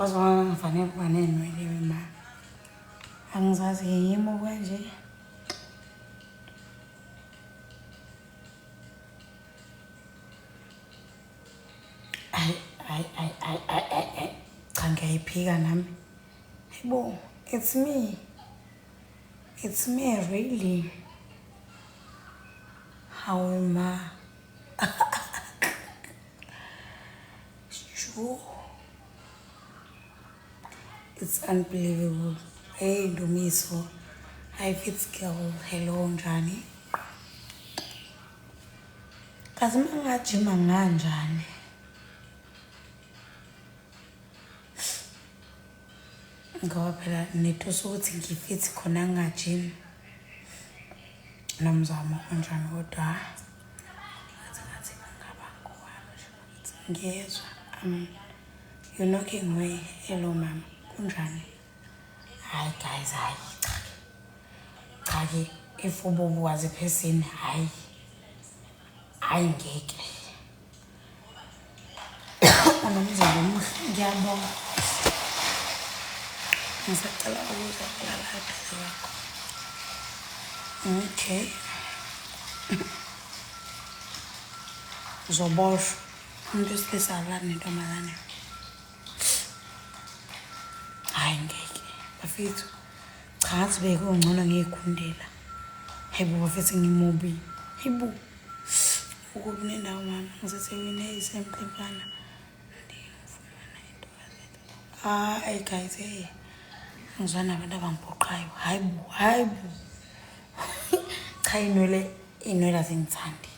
Kwaze kwangifanele ukuba ney'nwele ma. Angizazi-ke yimi kanje. Ayi, ayi, ayi, ayi, ayi, ayi, ayi. Cha ngiyayiphika nami. Hayibo, it's me. It's me really. Hawu ma. Sure. It's unbelievable. Hey Ndumiso. Hi Fitz girl. Hello njani? Kazi mangajima nganjani? Ngoba phela nethusa ukuthi ngifithi khona ngingajimi. Nomzamo onjani kodwa ngathi ngathi ngingaba ngowami nje. Ngiyezwa. You're knocking way. Hello mama. Kunjani? Hayi guys, hayi cha. Cha ke if ububu was a person, hayi. Hayi ngeke. Unomzimba omuhle, ngiyabonga. Ngisacela ukuzwa kulala eduze kwakho. Okay. Uzoboshwa. Umuntu wesilisa akalali nentombazane. Hhayi ngeke bafethu. Cha ngathi bekungcono ngiyigundela. Hayibo bafethu ngimubi. Hayibo. Ukuphi nendawo mama? Ngisethekwini eyisemhle mfana. Ndiyofumana intokazi. Hayi guys, hey. Ngizwa nabantu abangiphoqayo. Hayibo, hayibo. Cha inwele, inwele azingithandi.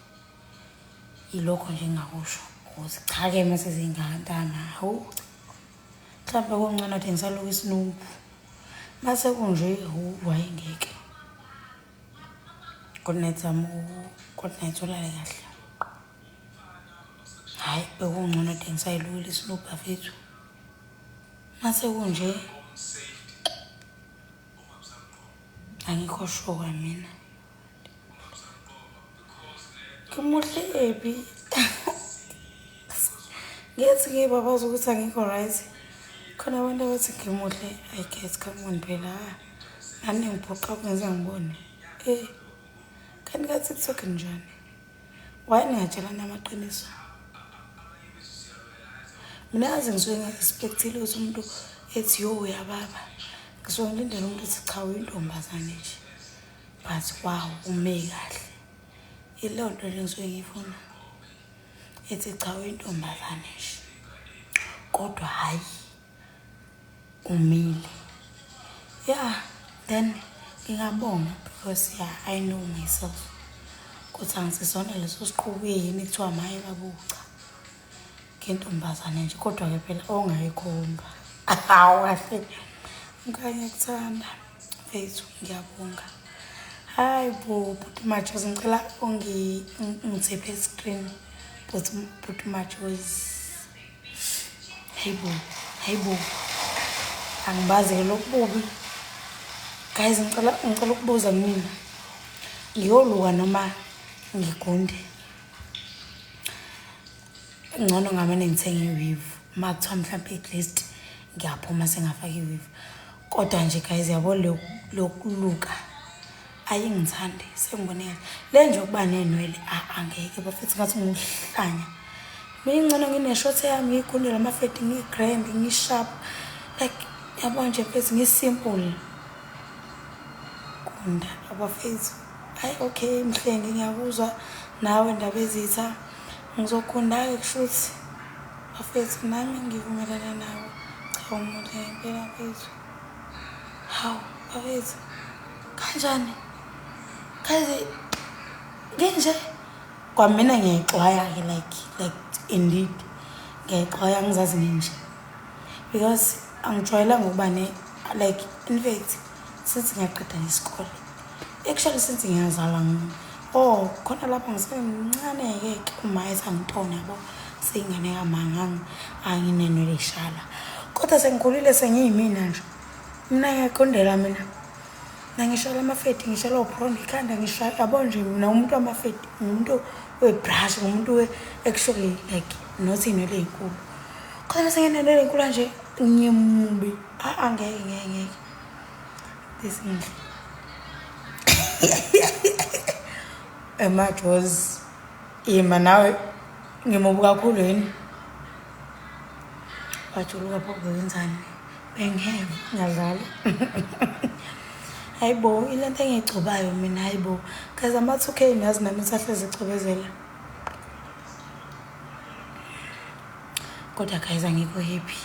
Ilokho nje engingakusho ukuthi cha-ke uma sezingantana hawu mhlawumbe kungcono kade ngisaluka isinuphu mase kunje hu hhayi ngeke. Good night Zamo, good night ulale kahle. Hhayi bekungcono kade ngisayilukile isinuphu bafethu. Mase kunje angikho sure mina. Ngimuhle ebi. Ngiyathi ngiyibabaza ukuthi angikho right. Khona abantu abathi ngimuhle. I guess come on phela. Nani ngiphoqa kungenza ngibone. Eh. Kanti ka TikTok njani? Why ningatshelani amaqiniso? Mina yazi ngisuke ngi-expect-ile ukuthi umuntu ethi yo uyababa. Ngisuke ngilindele umuntu ethi cha uyintombazane nje. But wow ume kahle. Ileyo nto nje ngisuke ngiyifuna. Ethi cha uyintombazane nje. Kodwa hhayi umile. Yeah, then ngingabonga because yeah, I know myself. Ukuthi angisisona leso siqubu yini kuthiwa maye babuca. Ngentombazane nje kodwa-ke phela ongayikhomba. Hawu kahle. Ngikanye ngiyakuthanda mfethu ngiyabonga. Hayi bo bhuti Majozi ngicela ungithephe screen bhuti bhuti Majozi. Hayibo, hayibo. Angibazi-ke lokhu bubi. Guys ngicela ngicela ukubuza mina. Ngiyoluka noma ngigunde? Ngcono ngamane ngithenge i-weave. Uma kuthiwa mhlampe at least ngiyaphuma sengafaka i-weave. Kodwa nje guys yabo lokuluka ayingithandi sengibone kahle. Le nje ukuba ney'nwele angeke bafethu ngathi ngiwuhlanya. Mina ingcono ngine-short yami ngiyigundele amafeti ngiyi-grand ngi-sharp like yabo nje mfethu ngi-simple. Gunda abafethu. Hayi okay Mhlengi ngiyakuzwa nawe Ndabezitha. Ngizogunda-ke kushuthi bafethu nami ngivumelana nawe. Cha umuhle ngempela mfethu. Hawu bafethu kanjani? Guys nginje kwamina ngiyayixwaya-ke like indeed ngiyayixwaya ngizazi nginje because angijwayelanga ukuba ne like in fact since ngiyaqeda isikole actually since ngiyazalwa oh khona lapho ngisemncane-ke uma esangitona yabo seyingane kamanga anginenwele ishala kodwa sengikhulile sengiyimina nje mina ngiyaqondela mina mina ngishala amafeti ngishala ophrondo ikhanda ngishala yabo nje mina umuntu wamafeti ngumuntu webrush ngumuntu we-actually like not inwele ey'nkulu kodwa senginenwele ey'nkulu kanje Ngimubi. Ah, angeke ngeke ngeke. This ngihle. Emajozi. Ima nawe ngimubi kakhulu yini? Wajuluka pho wenzani? Bengiheva ngiyadlala. Hayibo, ilento engiyigcobayo mina hayibo. Guys ama 2K nazi nami ngisahlezi ecobezela. Kodwa guys angikho happy.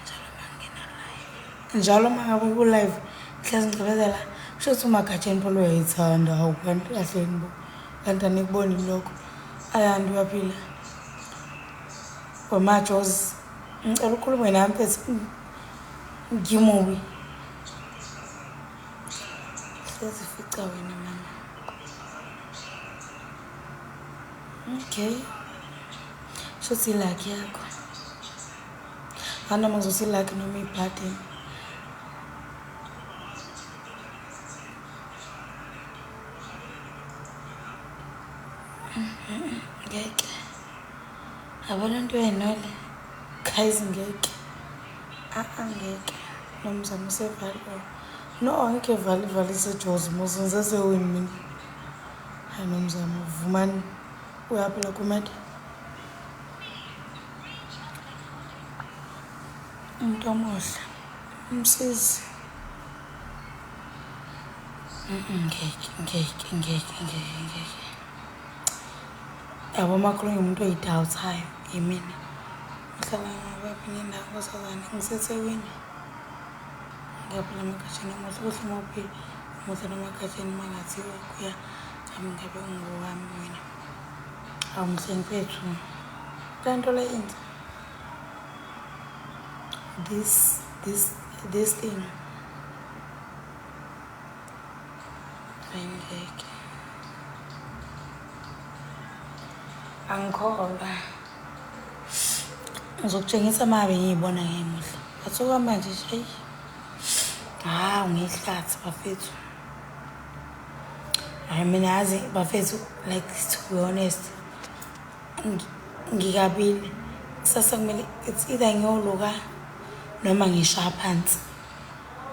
Njalo mangena live. Njalo mangabe ku live ngihlezi ngicobezela. Kusho ukuthi uMagatsheni phela uyayithanda hawu kanti kahleni bo. Kanti anikuboni lokho. Ayanda uyaphila. WeMajozi ngicela ukhulume nami mfethu ngimubi. Hlezi fica wena mama. Okay. Shuthi ilakhi yakho. Anoma ngizothi ilakhi noma ibhadi. Ngeke. Yabona into yenwele. Guys ngeke. A ngeke. Nomzamo usevali. No, angeke vali vali isejozi mos ngisesewini mina. Hayi nomzamo vumani uyaphila kumele. Umuntu omuhle. Umsizi. Ngeke ngeke ngeke ngeke ngeke. Yabo makhulu ngimuntu oyidawuthayo yimina. Ngihlala ngabaphi nendawo nkosazane ngiseThekwini. Ngiyaphila emagatsheni omuhle kuhle uma uphila umuhle nomagatsheni uma ngathiwa kuya ngami ngabe ungowami wena. Awu mhle mfethu. Le nto le inhle. This thing. Angeke. Angikholwa. Ngizokutshengisa uma ngabe ngiyibona ngemuhle. But okwamanje nje eyi. Hawu ngihlathi bafethu. Hayi mina yazi bafethu like to be honest ngikabili kusasa kumele it's either ngiyoluka noma ngishaya phansi.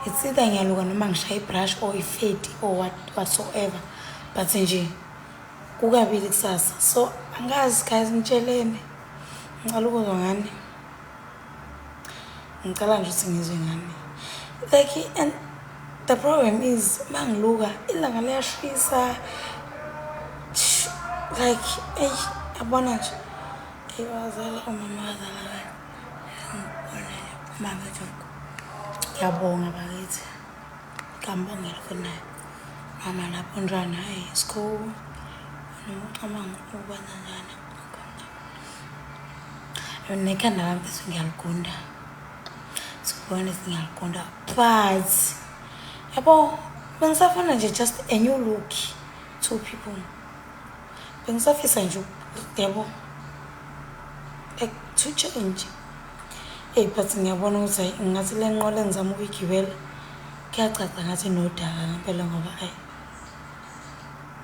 It's either ngiyaluka noma ngishaya ibrush or ifedi or what whatsoever. But nje kukabili kusasa. So angazi guys ngitsheleni. Ngicela ukuzwa ngani. Ngicela nje ukuthi ngizwe ngani. Like and the problem is mangiluka ilanga liyashisa. Like eyi yabona nje. Eyi wazala umama wazala ngibonele umama Joko. Ngiyabonga bakithi. Ngambongela futhi naye. Mama lapho njani hayi sikho noma ucabanga ukwenza njani. Nekhanda lami bese ngiyaligunda. To be honest ngiyaligunda but yabo bengisafuna nje just a new look to people. Bengisafisa nje yabo like to change. Eyi but ngiyabona ukuthi hayi ngathi le nqola engizama ukuyigibela kuyacaca ngathi inodaka ngempela ngoba ayi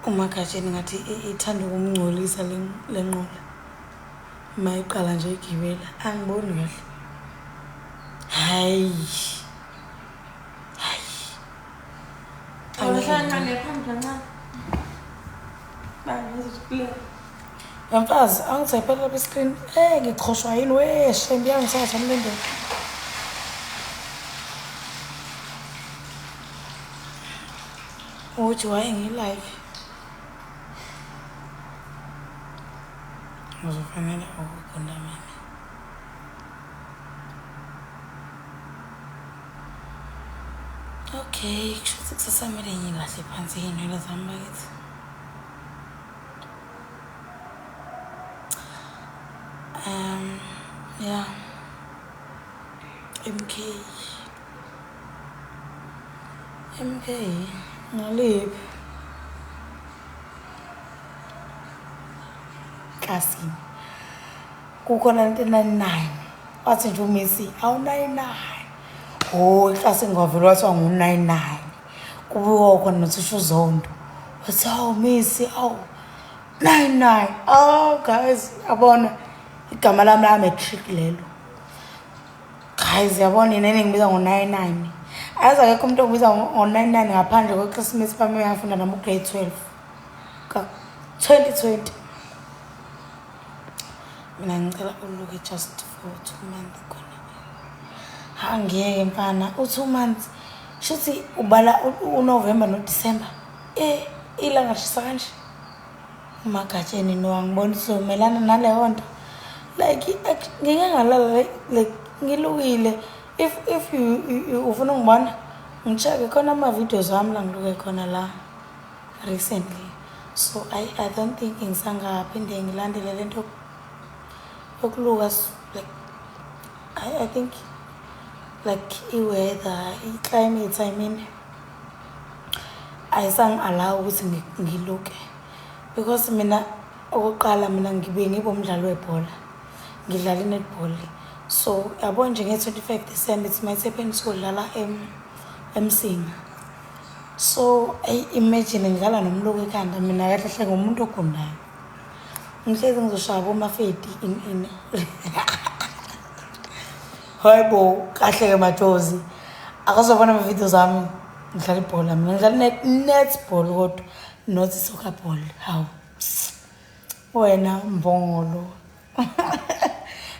uMagatsheni ngathi ithanda ukumngcolisa le nqola. Uma iqala nje igibela angiboni kahle. Hayi. Hayi. Awuhlala phambi kancane. Bangizokule. Mfazi angithayiphe lapha screen. Eh ngiqhoshwa yini we shembi yangithatha mlindelo. Uthi waye ngi-live. Ngizofanele ukugunda mama. Okay, kusho ukuthi kusasamele ngilahle phansi iy'nwele zami bakithi. Yeah. MK. MK. Ngaliphi? Klasini. Kukhona into 99. Wathi nje uMessi awu 99. Oh, eklasini kwavele wathiwa ngu-99. Kubukwa khona nothisha uZondo. Wathi awu Messi, awu 99. Oh guys, yabona igama lami la matric lelo. Guys, yabona nina engibiza ngo-99. Azi akekho umuntu ongibiza ngo-99 ngaphandle kweChristmas bami uyafunda nami ugrade 12 ka-2020. Mina ngicela uluke just for 2 months khona. Ha, ngeke mfana, u-2 months shuthi ubala uNovember noDecember. Eh, ilanga lishisa kanje. Umagatsheni no, angiboni sizomelana naleyo nto. Like ngike ngalala like ngilukile. If you ufuna ungibona, ngi-check khona ama-videos wami la ngiluke khona la recently. So I don't think ngisangaphinde ngilandele lento yokuluka, like I think like i-weather, i-climate, I mean, ayisangi-allow ukuthi ngiluke because mina okokuqala mina ngibe ngibe umdlali webhola, ngidlala i-netball. So yabo nje nge-25 December it might happen siyodlala eMsinga. So eyi, imagine ngidlala nomluko ekhanda. Mina kahle hle ngumuntu ogundayo, ngihlezi ngizoshaya bomafeti in. Hayi bo, kahle-ke majozi, akazobona ama-videos ami ngidlala ibhola. Mina ngidlala netball kodwa not soccer ball. Hawu wena mbongolo,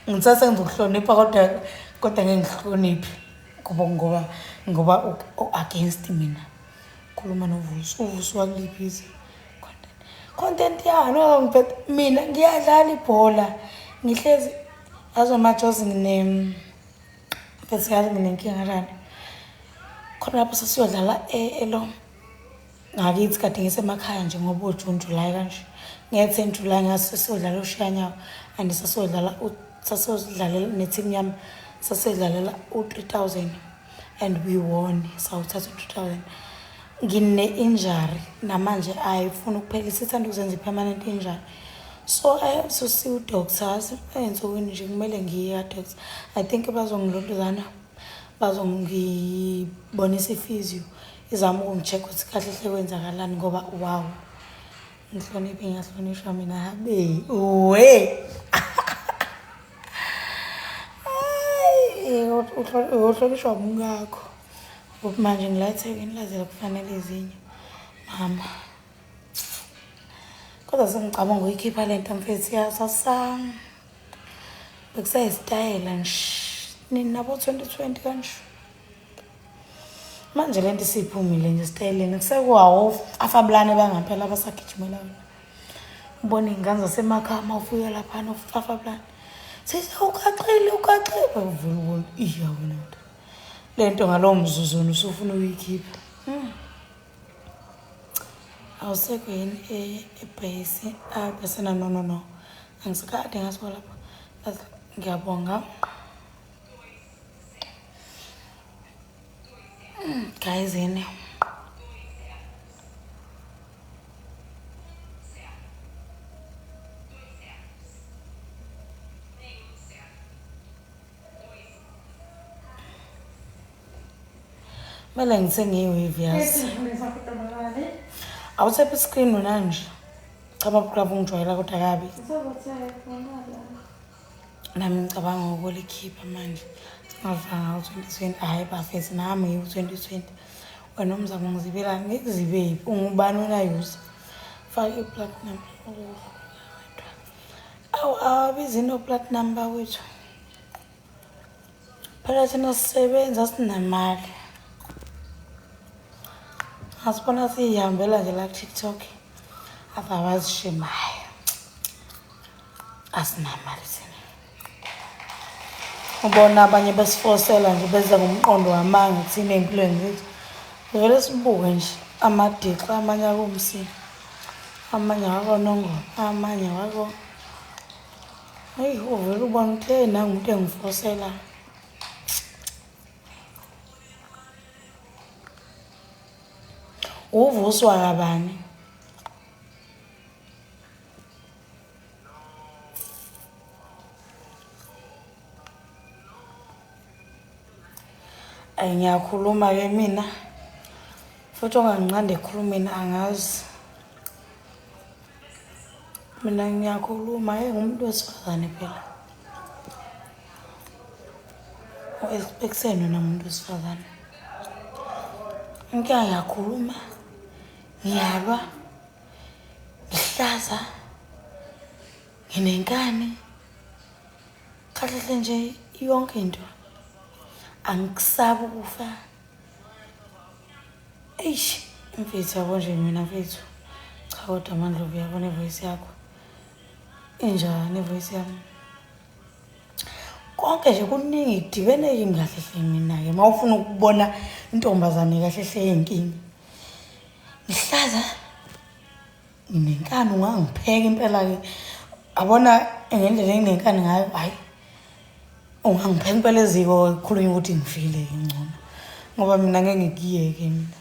ngithathe ngizokuhlonipha kodwa ngeke ngihloniphe ngoba u-against mina. Khuluma noVusi, uVusi wakuliphi izwe? Content yani ongiphethe mina, ngiyadlala ibhola, ngihlezi yazi majozi ngine mfethu, yazi nginenkinga kanjani khona lapho sesiyodlala elo ngakithi kade ngisemakhaya nje ngoba uJune July kanje, nge-10 July ngase siyodlala ushiyanyawo and sasiyodlala sasiyodlalela ne-team yami, sasiyodlalela u-3000 and we won, sawuthatha u-3000. Ngine-injury namanje ayifuni ukuphela, isithanda ukuzenza i-permanent injury, so I have to see udoctors ey'nsukwini nje, kumele ngiye ka-doctor. I think bazongilondozana, bazongibonisa i-physio, izame ukungi-check ukuthi kahle hle kwenzakalani ngoba wow, ngihloniphe, ngiyahlonishwa mina habe we. Hayi, uyohlonishwa umkakho ngoba manje ngila eThekwini lazela kufanele izinyo mama, kodwa sengicabanga ukuyikhipha le nto mfethu. Yasasa bekusayisitayela nje nini nabo 2020 kanje, manje lento isiphumile nje esitayeleni, kusekuwawo afabulane bangaphela abasagijimela wena. Ubona iy'ngane zasemakhaya uma ufika laphana ufafabulane sithi ugaxile ugaxile, uvula ubona iya wena nto le nto ngalowo mzuzu wena usufuna ukuyikhipha. Awusekho yini ebhesi abesena? No, no, no, angisikade ngasuka lapho. Ngiyabonga. Guys, yini kumele ngithenge i-weave, yazi? Awuthepha i-screen wena nje. Cha, babuklava ungijwayela kodwa kabi. Nami ngicabanga ukulikhipha manje singavanga u-2020. Hhayi bafethu, nami ngiwu-2020. Wena umzamo ngizibelani, ngikuzibephi? Ungubani wena? Use faka i-platinum. Awu, awabizi no-platinum bakwethu phela, thina sisebenza sinamali, asibona siyihambela nje la ku-TikTok. Ave abazishimayo, asinamali thina. Ubona abanye besifosela nje, beze ngomqondo wamanga thina ey'mpilweni zethu. Vele sibuke nje amadixa, amanye akomsini, amanye akonongoma, amanye wako eyi, uvele ubone ukuthi hey, nangu umuntu engifosela. Uvuswa kabani? Ayi, ngiyakhuluma-ke mina futhi onganginqanda ekukhulumeni angazi. Mina ngiyakhuluma, hey, ngumuntu wesifazane phela. Ekuseni wena muntu wesifazane. Inkinga ngiyakhuluma, ngiyalwa, ngihlaza, nginenkani. Kahle hle nje yonke into. Angikusabi ukufa. Eish, mfethu yabo nje mina mfethu. Cha kodwa Mandlovu yabona ivoice yakho. Injani ivoice yami? Konke nje kuningi kudibene kimi kahle hle mina-ke uma ufuna ukubona intombazane kahle hle yinkinga. Ngihlaza nginenkani ungangipheka impela-ke abona ngendlela enginenkani ngayo hhayi ungangipheka impela eziko kukhulunywa ukuthi ngifile-ke ngcono ngoba mina ngeke ngikuyeke mina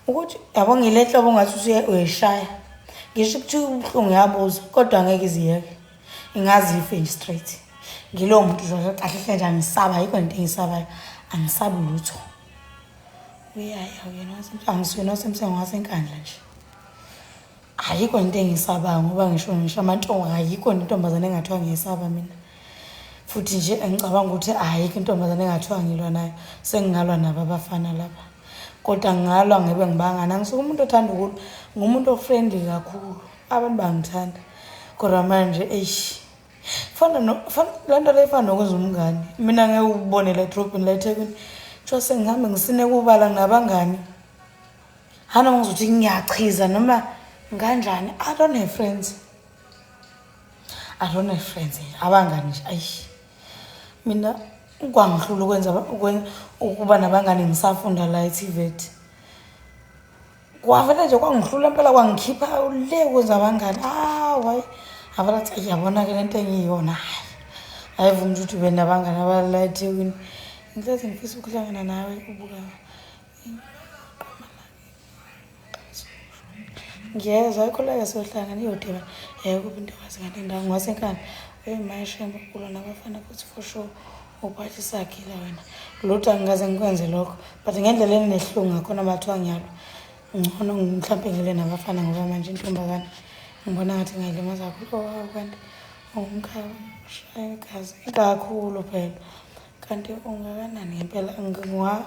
ukuthi yabo ngile nhlobo ngathi uyayishaya ngisho ukuthi ubuhlungu yabuza kodwa angeke iziyeke ingaze ife nje straight ngilowo muntu nje kahle hle nje angisaba ayikho into engisabayo angisabi lutho uyaya uyena angisuyena wasemsengo wasenkandla nje ayikho into engisabayo ngoba ngisho ngisho amantonga ayikho intombazane engathiwa ngiyesaba mina futhi nje ngicabanga ukuthi ayikho intombazane engathiwa ngilwa nayo sengingalwa nabo abafana lapha kodwa ngingalwa ngebe ngibangana ngisuke umuntu othanda ukulwa ngumuntu ofriendly kakhulu abantu bangithanda kodwa manje eish fana no fana le nto le ifana nokwenza umngani mina ngeke ukubone la edrobheni la ethekwini kuthiwa sengihambe ngisine kubala nginabangani hana ngizothi ngiyachiza noma nganjani i don't have friends i don't have friends abangani nje ayi mina kwangihlula ukwenza ukuba nabangani ngisafunda la e-TVET kwavele nje kwangihlula impela kwangikhipha le kwenza abangani awu hayi avela athi yabona-ke le nto engiyiyona hayi ayivumi ukuthi ube nabangani abalala ethekwini ngihlezi ngifisa ukuhlangana nawe ubuka ngiyezwa ayikho la siyohlangana iyodeba kuphi intokazi ngale ndawo ngwasenkani uyimayishembe ukulwa nabafana futhi for sure uphathi sakile wena lutho angikaze ngikwenze lokho but ngendlela enehlungu ngakhona bathiwa ngiyalwa ngcono mhlawumpe ngilwe nabafana ngoba manje intombazane ngibona ngathi ngayilimaza kakhulu oh kanti ungumkhaya ushaya igazi kakhulu phela kanti ungakanani ngempela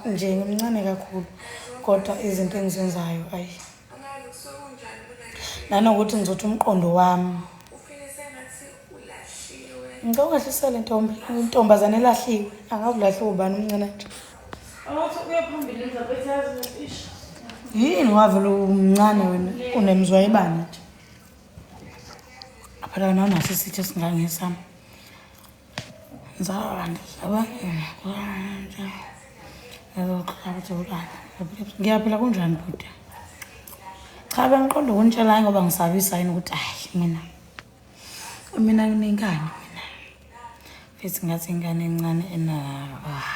nje ngimncane kakhulu kodwa izinto engizenzayo ayi nanokuthi ngizothi umqondo wami ngicela ungehlisele ntombi intombazane elahliwe angazi ulahliwe ubani umncane nje yini wavele umncane wena unemzwayibane nje phela wena unaso isitho esingangesami Ngiyaphila kunjani bhuti? Cha bengiqonda ukunitshela hayi ngoba ngisabisa yini ukuthi hayi mina mina nginenkani mina futhi ngathi ingane encane ena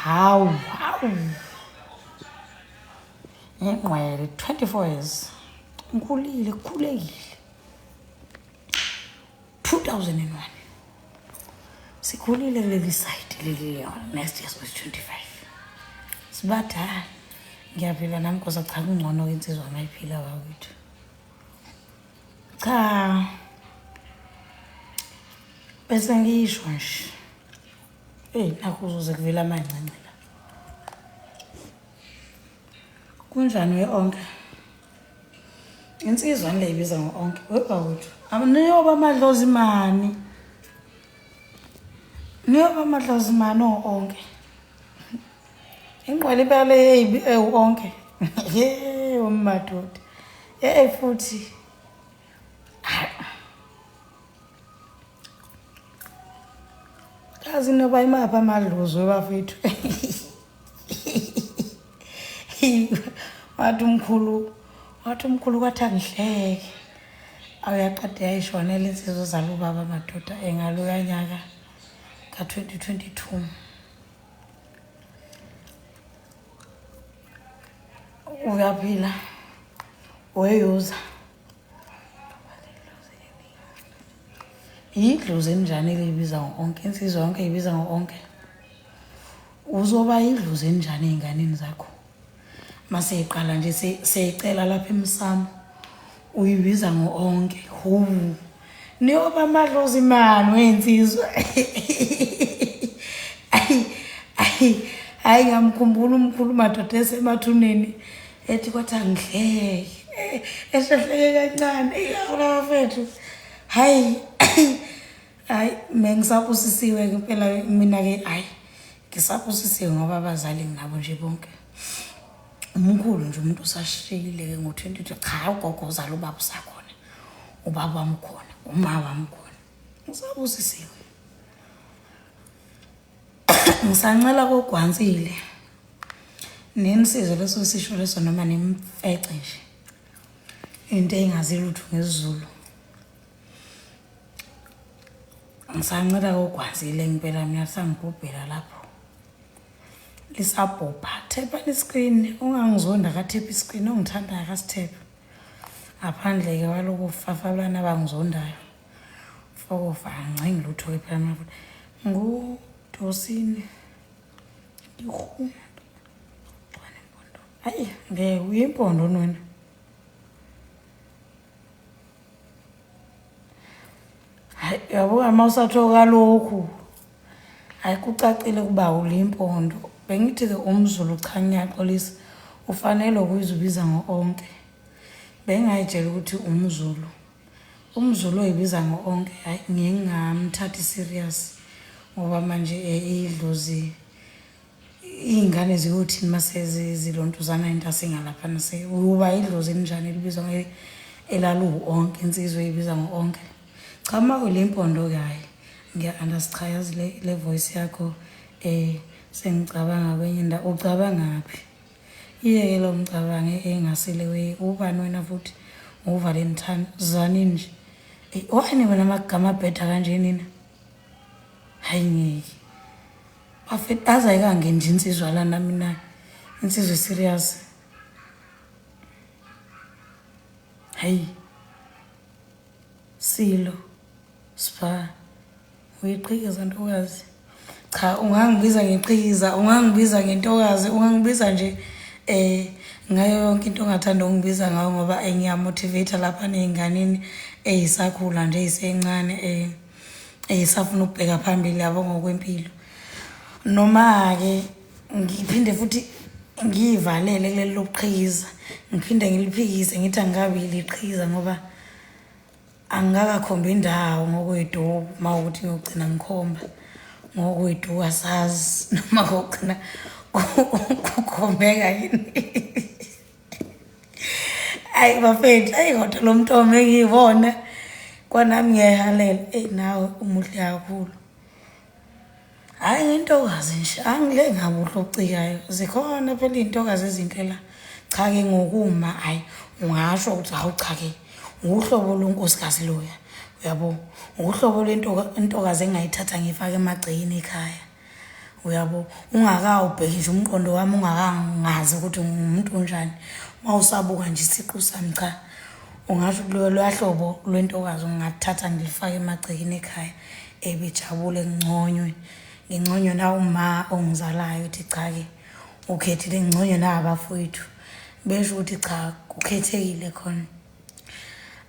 hawu hawu ngingqwele 24 years ngikhulile kukhulekile 2001 sikhulile kuleli side leli next year was 25 sibadala ngiyaphila nami kosa cha kungcono insizwa mayiphila wakwethu cha bese ngisho nje eyi nakho uzoze kuvela amancinci la kunjani we onke Insizwa ngile ibiza ngo-onke. Webawethu. Niyoba amadlozi mani. Niyoba amadlozi mani o-onke. Ingqwele impela le ewu-onke. Ye umadoda. Hey futhi. Kazi noba imaphi amadlozi webafethu. Wathi umkhulu, wathi umkhulu kwathi angihleke. Awuyaqeda yayishonela insizwa ozala ubaba madoda engaloya nyaka ka-2022. Uyaphila. Weyuza. Yidlozi enjani eliyibiza ngo-onke insizwa yonke iyibiza ngo-onke uzoba yidlozi enjani ey'nganeni zakho maseyiqala nje seyicela lapha emsamo uyibiza ngo-onke hu niyoba amadlozi mani wey'nsizwa ayi ayi Hhayi, ngiyamkhumbula umkhulu madoda esemathuneni ethi kwathi angihleke, esehleke kancane. Eyi, yabona bafethu, hhayi hhayi, mina ngisabusisiwe-ke impela mina-ke, hhayi ngisabusisiwe ngoba abazali nginabo nje bonke. Umkhulu nje umuntu usashiyile-ke ngo-22. Cha, ugogo uzala ubaba usakhona, ubaba wami ukhona, uma wami ukhona, ngisabusisiwe. Ngisancela kogwansile nenisize leso sisho leso noma nimfece nje into engazi lutho ngesiZulu. Ngisancela kogwansile ngempela mina, sangibhubhela lapho lisabhubha. Thepha iscreen, ungangizonda akathepha iscreen, ongithandayo akasithepha, ngaphandle-ke waloku fafalwana abangizondayo. Fokofa, angicengi lutho-ke phela mina futhi ngudosini ihu. Hayi ngeke uyimpondo wena. Hayi yabo, uma usathoka lokhu, hayi kucacile ukuba ulimpondo. Bengithi-ke umZulu, cha ngiyaxolisa, ufanele ukuyizubiza ngo-onke. Bengingayitshela ukuthi umZulu. UmZulu oyibiza ngo-onke, hayi ngiye ngingamthathi serious ngoba manje idlozi iy'ngane ziyothini mase zilontuzana into asingalaphana se uba idlozi elinjani elibizwa elaluwu-onke, insizwa eyibiza ngo-onke. Cha, uma ulimpondo-ke, hhayi ngiya-understand. Cha, yazi le voice yakho sengicabanga kwenye indawo. Ucabangaphi? Iyeke lo mcabango engasile we. Ubani wena futhi? UValentine zani nje? Wani wena amagama abheda kanje nina? Hayi ngeke bafethu, azayikangeni nje insizwa lana mina, insizwa serious. Hayi silo spa, uyiqhikiza ntokazi. Cha, ungangibiza ngeqhikiza, ungangibiza ngentokazi, ungangibiza nje ngayo yonke into ongathanda ukungibiza ngayo, ngoba ngiyamotivate lapha ney'nganeni ey'sakhula nje, ey'sencane, ey'safuna ukubheka phambili yabo ngokwempilo. Noma-ke ngiphinde futhi ngiyivalele kuleli lokuqhikiza, ngiphinde ngiliphikise ngithi angikabi liqhikiza ngoba angikakakhombi indawo ngokweduku. Uma ukuthi ngiyogcina ngikhomba ngokweduku, asazi noma kogcina kukhombeka yini. Ayi bafethu, ayi kodwa lo muntu engiyibona kwanami ngiyayihalela. Eyi nawe umuhle kakhulu. Hhayi ngintokazi nje, angile ngabuhle obucikayo. Zikhona phela iy'ntokazi ezinhle la. Cha-ke ngokuma, hhayi ungasho ukuthi hawu cha-ke uhlobo lwenkosikazi loya, uyabo, uhlobo lwentokazi engingayithatha ngiyifake emagcekeni ekhaya, uyabo. Ungakawubheki nje umqondo wami, ungakangazi ukuthi ngumuntu onjani, uma usabuka nje isiqu sami, cha ungasho ukuthi loya hlobo lwentokazi ngingathatha ngilifake emagcekeni ekhaya, ebejabule, nginconywe, nginconywe na uma ongizalayo ukuthi cha-ke ukhethile, nginconywe na abafowethu besho ukuthi cha kukhethekile khona.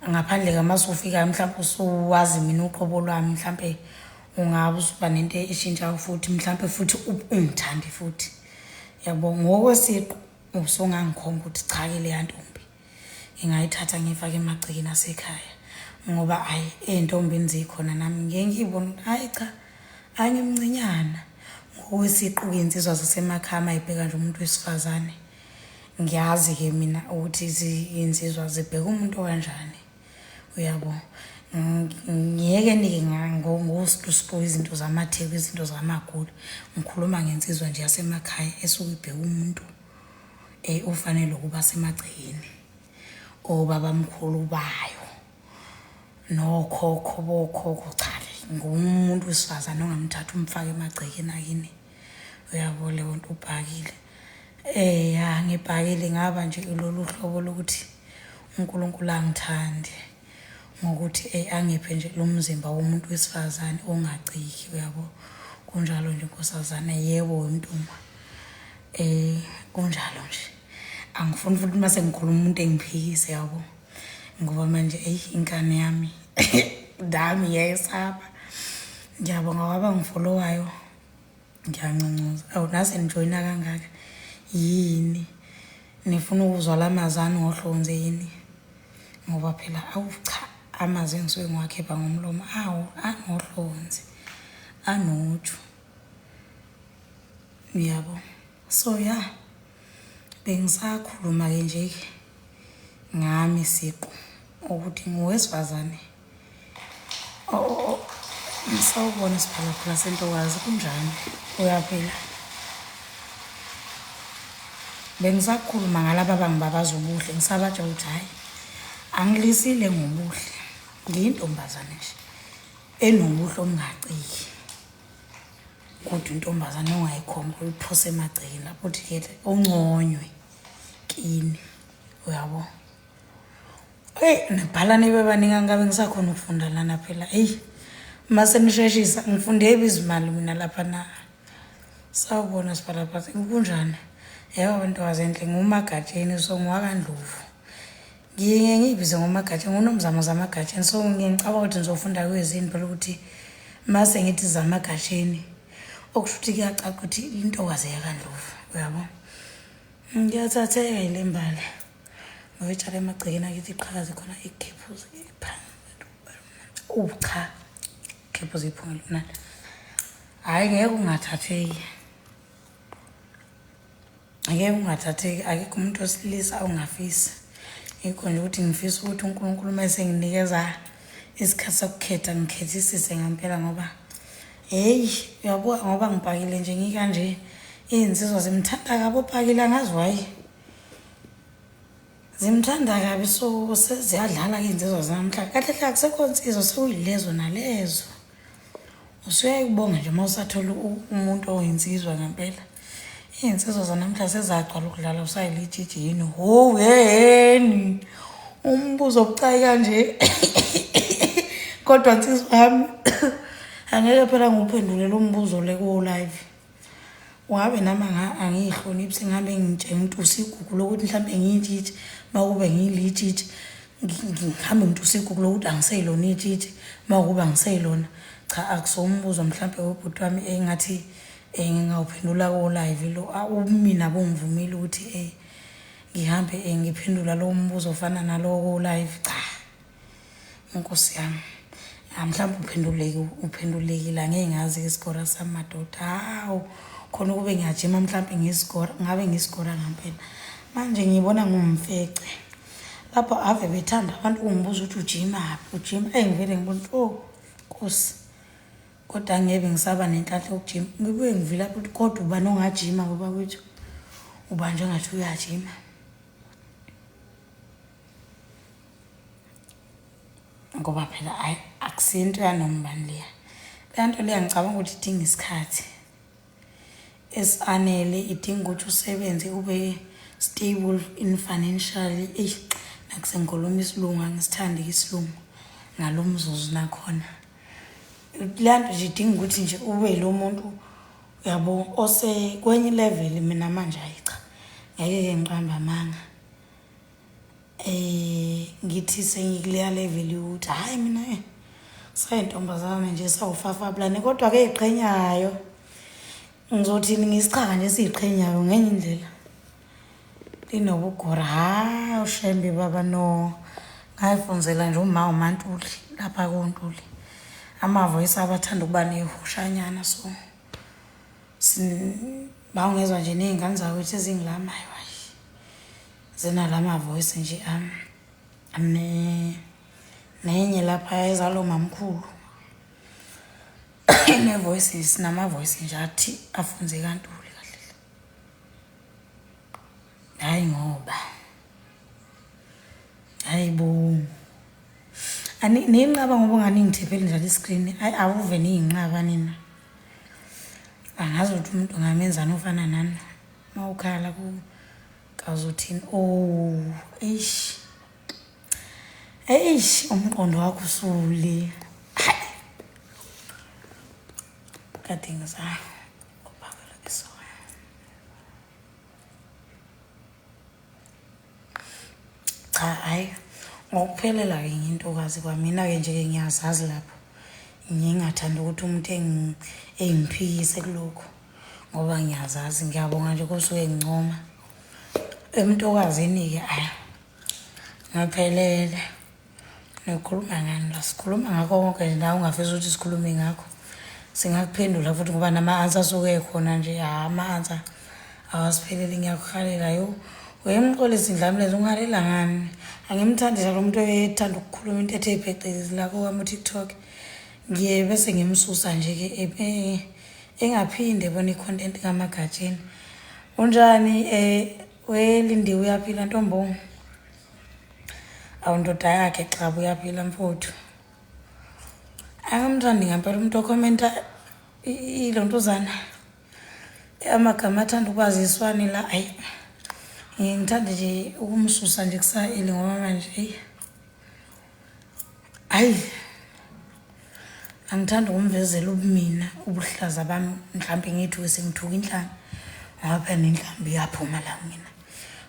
Ngaphandle-ke uma usufika mhlawumpe usuwazi mina uqobo lwami, mhlampe ungabe usuba nento eshintshayo futhi, mhlampe futhi ungithande futhi, yabo. Ngokwesiqu usungangikhomba ukuthi cha-ke leya ntombi ngingayithatha ngiyifake emagcekeni asekhaya, ngoba hhayi ey'ntombini zikhona nami ngike ngiyibone ukuthi hhayi cha angimncinyana. Ngokwesiqu-ke iy'nsizwa zasemakhaya uma y'bheka nje umuntu wesifazane, ngiyazi-ke mina ukuthi iy'nsizwa zibheka umuntu okanjani, uyabo. Ngiyekeni-ke ngostuspo izinto zamatheko, izinto zamagula. Ngikhuluma ngensizwa nje yasemakhaya esuke ibheka umuntu ofanele ukuba semagcekeni obabamkhulu bayo nokhokho bokhokho. Cha-ke ngumuntu wesifazane ongamthatha umfake emagcekeni akini, uyabo leyo nto. Ubhakile ya, ngibhakile ngaba nje lolu hlobo lokuthi uNkulunkulu angithande ngokuthi angiphe nje lo mzimba womuntu wesifazane ongaciki, uyabo. Kunjalo nje nkosazane, yebo wemntungwa, kunjalo nje. Angifuni futhi uma sengikhuluma umuntu engiphikise, yabo, ngoba manje eyi inkani yami nami ngiyayesaba. Ngiyabonga kwabangifollowayo. Ngiyanconcoza. Awu nase nijoyina kangaka. Yini? Nifuna ukuzwa la mazwi anohlonze yini? Ngoba phela awu cha amazwi engisuke ngiwakhipha ngomlomo awu anohlonze. Anoju. Uyabo? So yeah. Bengisakhuluma ke nje ngami siqu ukuthi ngowesifazane. Oh, oh, oh. Sawubona siphalaphala sentokazi kunjani? Uyaphila? Bengisakhuluma ngalaba abangibabaza ubuhle ngisabatsha ukuthi hhayi angilisile ngobuhle ngiyintombazane nje enobuhle obungaciki kodwa intombazane ongayikhomba uyiphose emagcekeni lapho uthi ke onconywe kini uyabo. Eyi nibhala nibe baningi angabe ngisakhona ukufunda lana phela eyi uma senisheshisa ngifunde ebizimali mina lapha na sawubona siphalaphatha kunjani yebo bantokazi enhle ngumagatsheni so ngiwakandlovu ngiye ngiyibize ngomagatsheni ngunomzamo zamagatsheni so ngiye ngicabanga ukuthi ngizofunda kwezini phela ukuthi uma sengithi zamagatsheni okusho ukuthi kuyacaca ukuthi intokazi yakandlovu uyabo. Ngiyathatheka yile mbali. Ngoyitshala emagcekeni akithi iqhakaze khona ikhephuze Oh cha. Khephuze iphunga elimnandi. Hhayi ngeke ungathatheki. Ngeke ungathatheki akekho umuntu wesilisa ongafisi. Yikho nje ukuthi ngifisa ukuthi uNkulunkulu uma esenginikeza isikhathi sokukhetha ngikhethisise ngempela ngoba Heyi uyabuka ngoba ngibhakile nje ngikanje iy'nsizwa zimthanda kabi obhakile angazi why zimthanda kabi so seziyadlala-ke iy'nsizwa zanamhlanje kahle hle akusekho nsizwa sekuyilezo nalezo usuyayikubonga nje uma usathola umuntu oyinsizwa ngempela iy'nsizwa zanamhla sezagcwala ukudlala usayilitshitshi yini ho heheni umbuzo obucayi kanje kodwa nsizwa yami angeke phela ngiwuphendule lo mbuzo le kuwo-live ungabe nami angiyihloniphi sengihambe ngitshela ngitusa igugu lokuthi mhlawumbe ngiyitshitshi uma kube ngiyilitshitshi ngihambe ngitusa igugu lokuthi angiseyilona itshitshi uma kube angiseyilona cha akusombuzo mhlawumbe webhuti wami engathi um ngingawuphendula ko-live lo ubumina bungivumile ukuthi um ngihambe um ngiphendula lowo mbuzo ofana nalowo ko-live cha inkosi yami ah, mhlawumbe uphenduleki uphendulekile angeke ngazi isigora sami madoda hawu khona ukube ngiyajima mhlawumbe ngisigora ngabe ngisigora ngampela manje ngibona ngumfece lapho ave bethanda abantu ukungibuza ukuthi ujimaphi ujima eyi ngivele ngibona ukuthi oh nkosi kodwa angeke ngisaba nenhlanhla yokujima ngibuye ngivila ukuthi kodwa ubani ongajima ngoba kwethu ubanjwe ngathi uyajima ngoba phela ayi akusinto yanoma ubani leya leya nto leya ngicabanga ukuthi idinga isikhathi esanele idinga ukuthi usebenze ube stable in financially eyi nakusengikhuluma isilungu angisithandi isilungu ngalo mzuzu nakhona leya nto nje idinga ukuthi nje ube lo muntu uyabo ose kwenye level mina manje hayi cha ngeke-ke ngiqambe amanga eh ngithi sengikuleya level yokuthi hayi mina eh sayintombazane nje sawufafablane kodwa ke iqhenyayo ngizothini ngisichaka nje siyiqhenyayo ngenye indlela linobugora ha ushembe baba no ngayifunzela nje uma umantuli lapha kontuli amavoyisi abathanda ukuba nehushanyana so bawungezwa nje ney'ngane zakwethu ezingilamayo hayi zinala mavoyisi nje am ne nenye lapha ezalo mamkhulu ine-voice sinama-voice nje athi afunze kantuli kahle hhayi ngoba hayi bo niyinqaba ngoba unganingithipheli njalo iskrini ayi awuve niyinqaba nina angazi ukuthi umuntu ungamenzani ofana nani uma ukhala ku kazothini oh eish eish umqondo wakho usule kade ngisa uphakela isoya cha hhayi ngokuphelela-ke ngintokazi kwamina-ke nje-ke ngiyazazi lapho ngingathanda ukuthi umuntu engiphikise kulokhu. Ngoba ngiyazazi, ngiyabonga nje kosuke ngincoma. Emntokazini-ke ayi, ngaphelele. Nikhuluma ngani la? Sikhuluma ngakho konke nje nawe ungafisa ukuthi sikhulume ngakho. Singakuphendula futhi ngoba nama-answer asuke ekhona nje, hha ama-answer awasipheleli ngiyakuhalela yo. Wemxolisi Ndlamlenze ungihalela ngani? Angimthandi nje lo muntu ethanda ukukhuluma into ethe phecelezi la kowami uTikTok. Ngiye bese ngimsusa nje-ke engaphinde ebona i-content kaMagatsheni. Unjani weLindiwe uyaphila ntombo? Awu ndoda yakhe xaba uyaphila mfowethu. Angimthandi ngempela umuntu okhomenta ilontuzana. Amagama athanda ukwaziswani la ayi. Ngithanda nje ukumsusa nje kusa-eli ngoba manje eyi. Hayi. Angithandi ukumvezela ubumina ubuhlaza bami mhlampe ngithuke sengithuka inhlanga ngoba phela nenhlambi iyaphuma la kumina.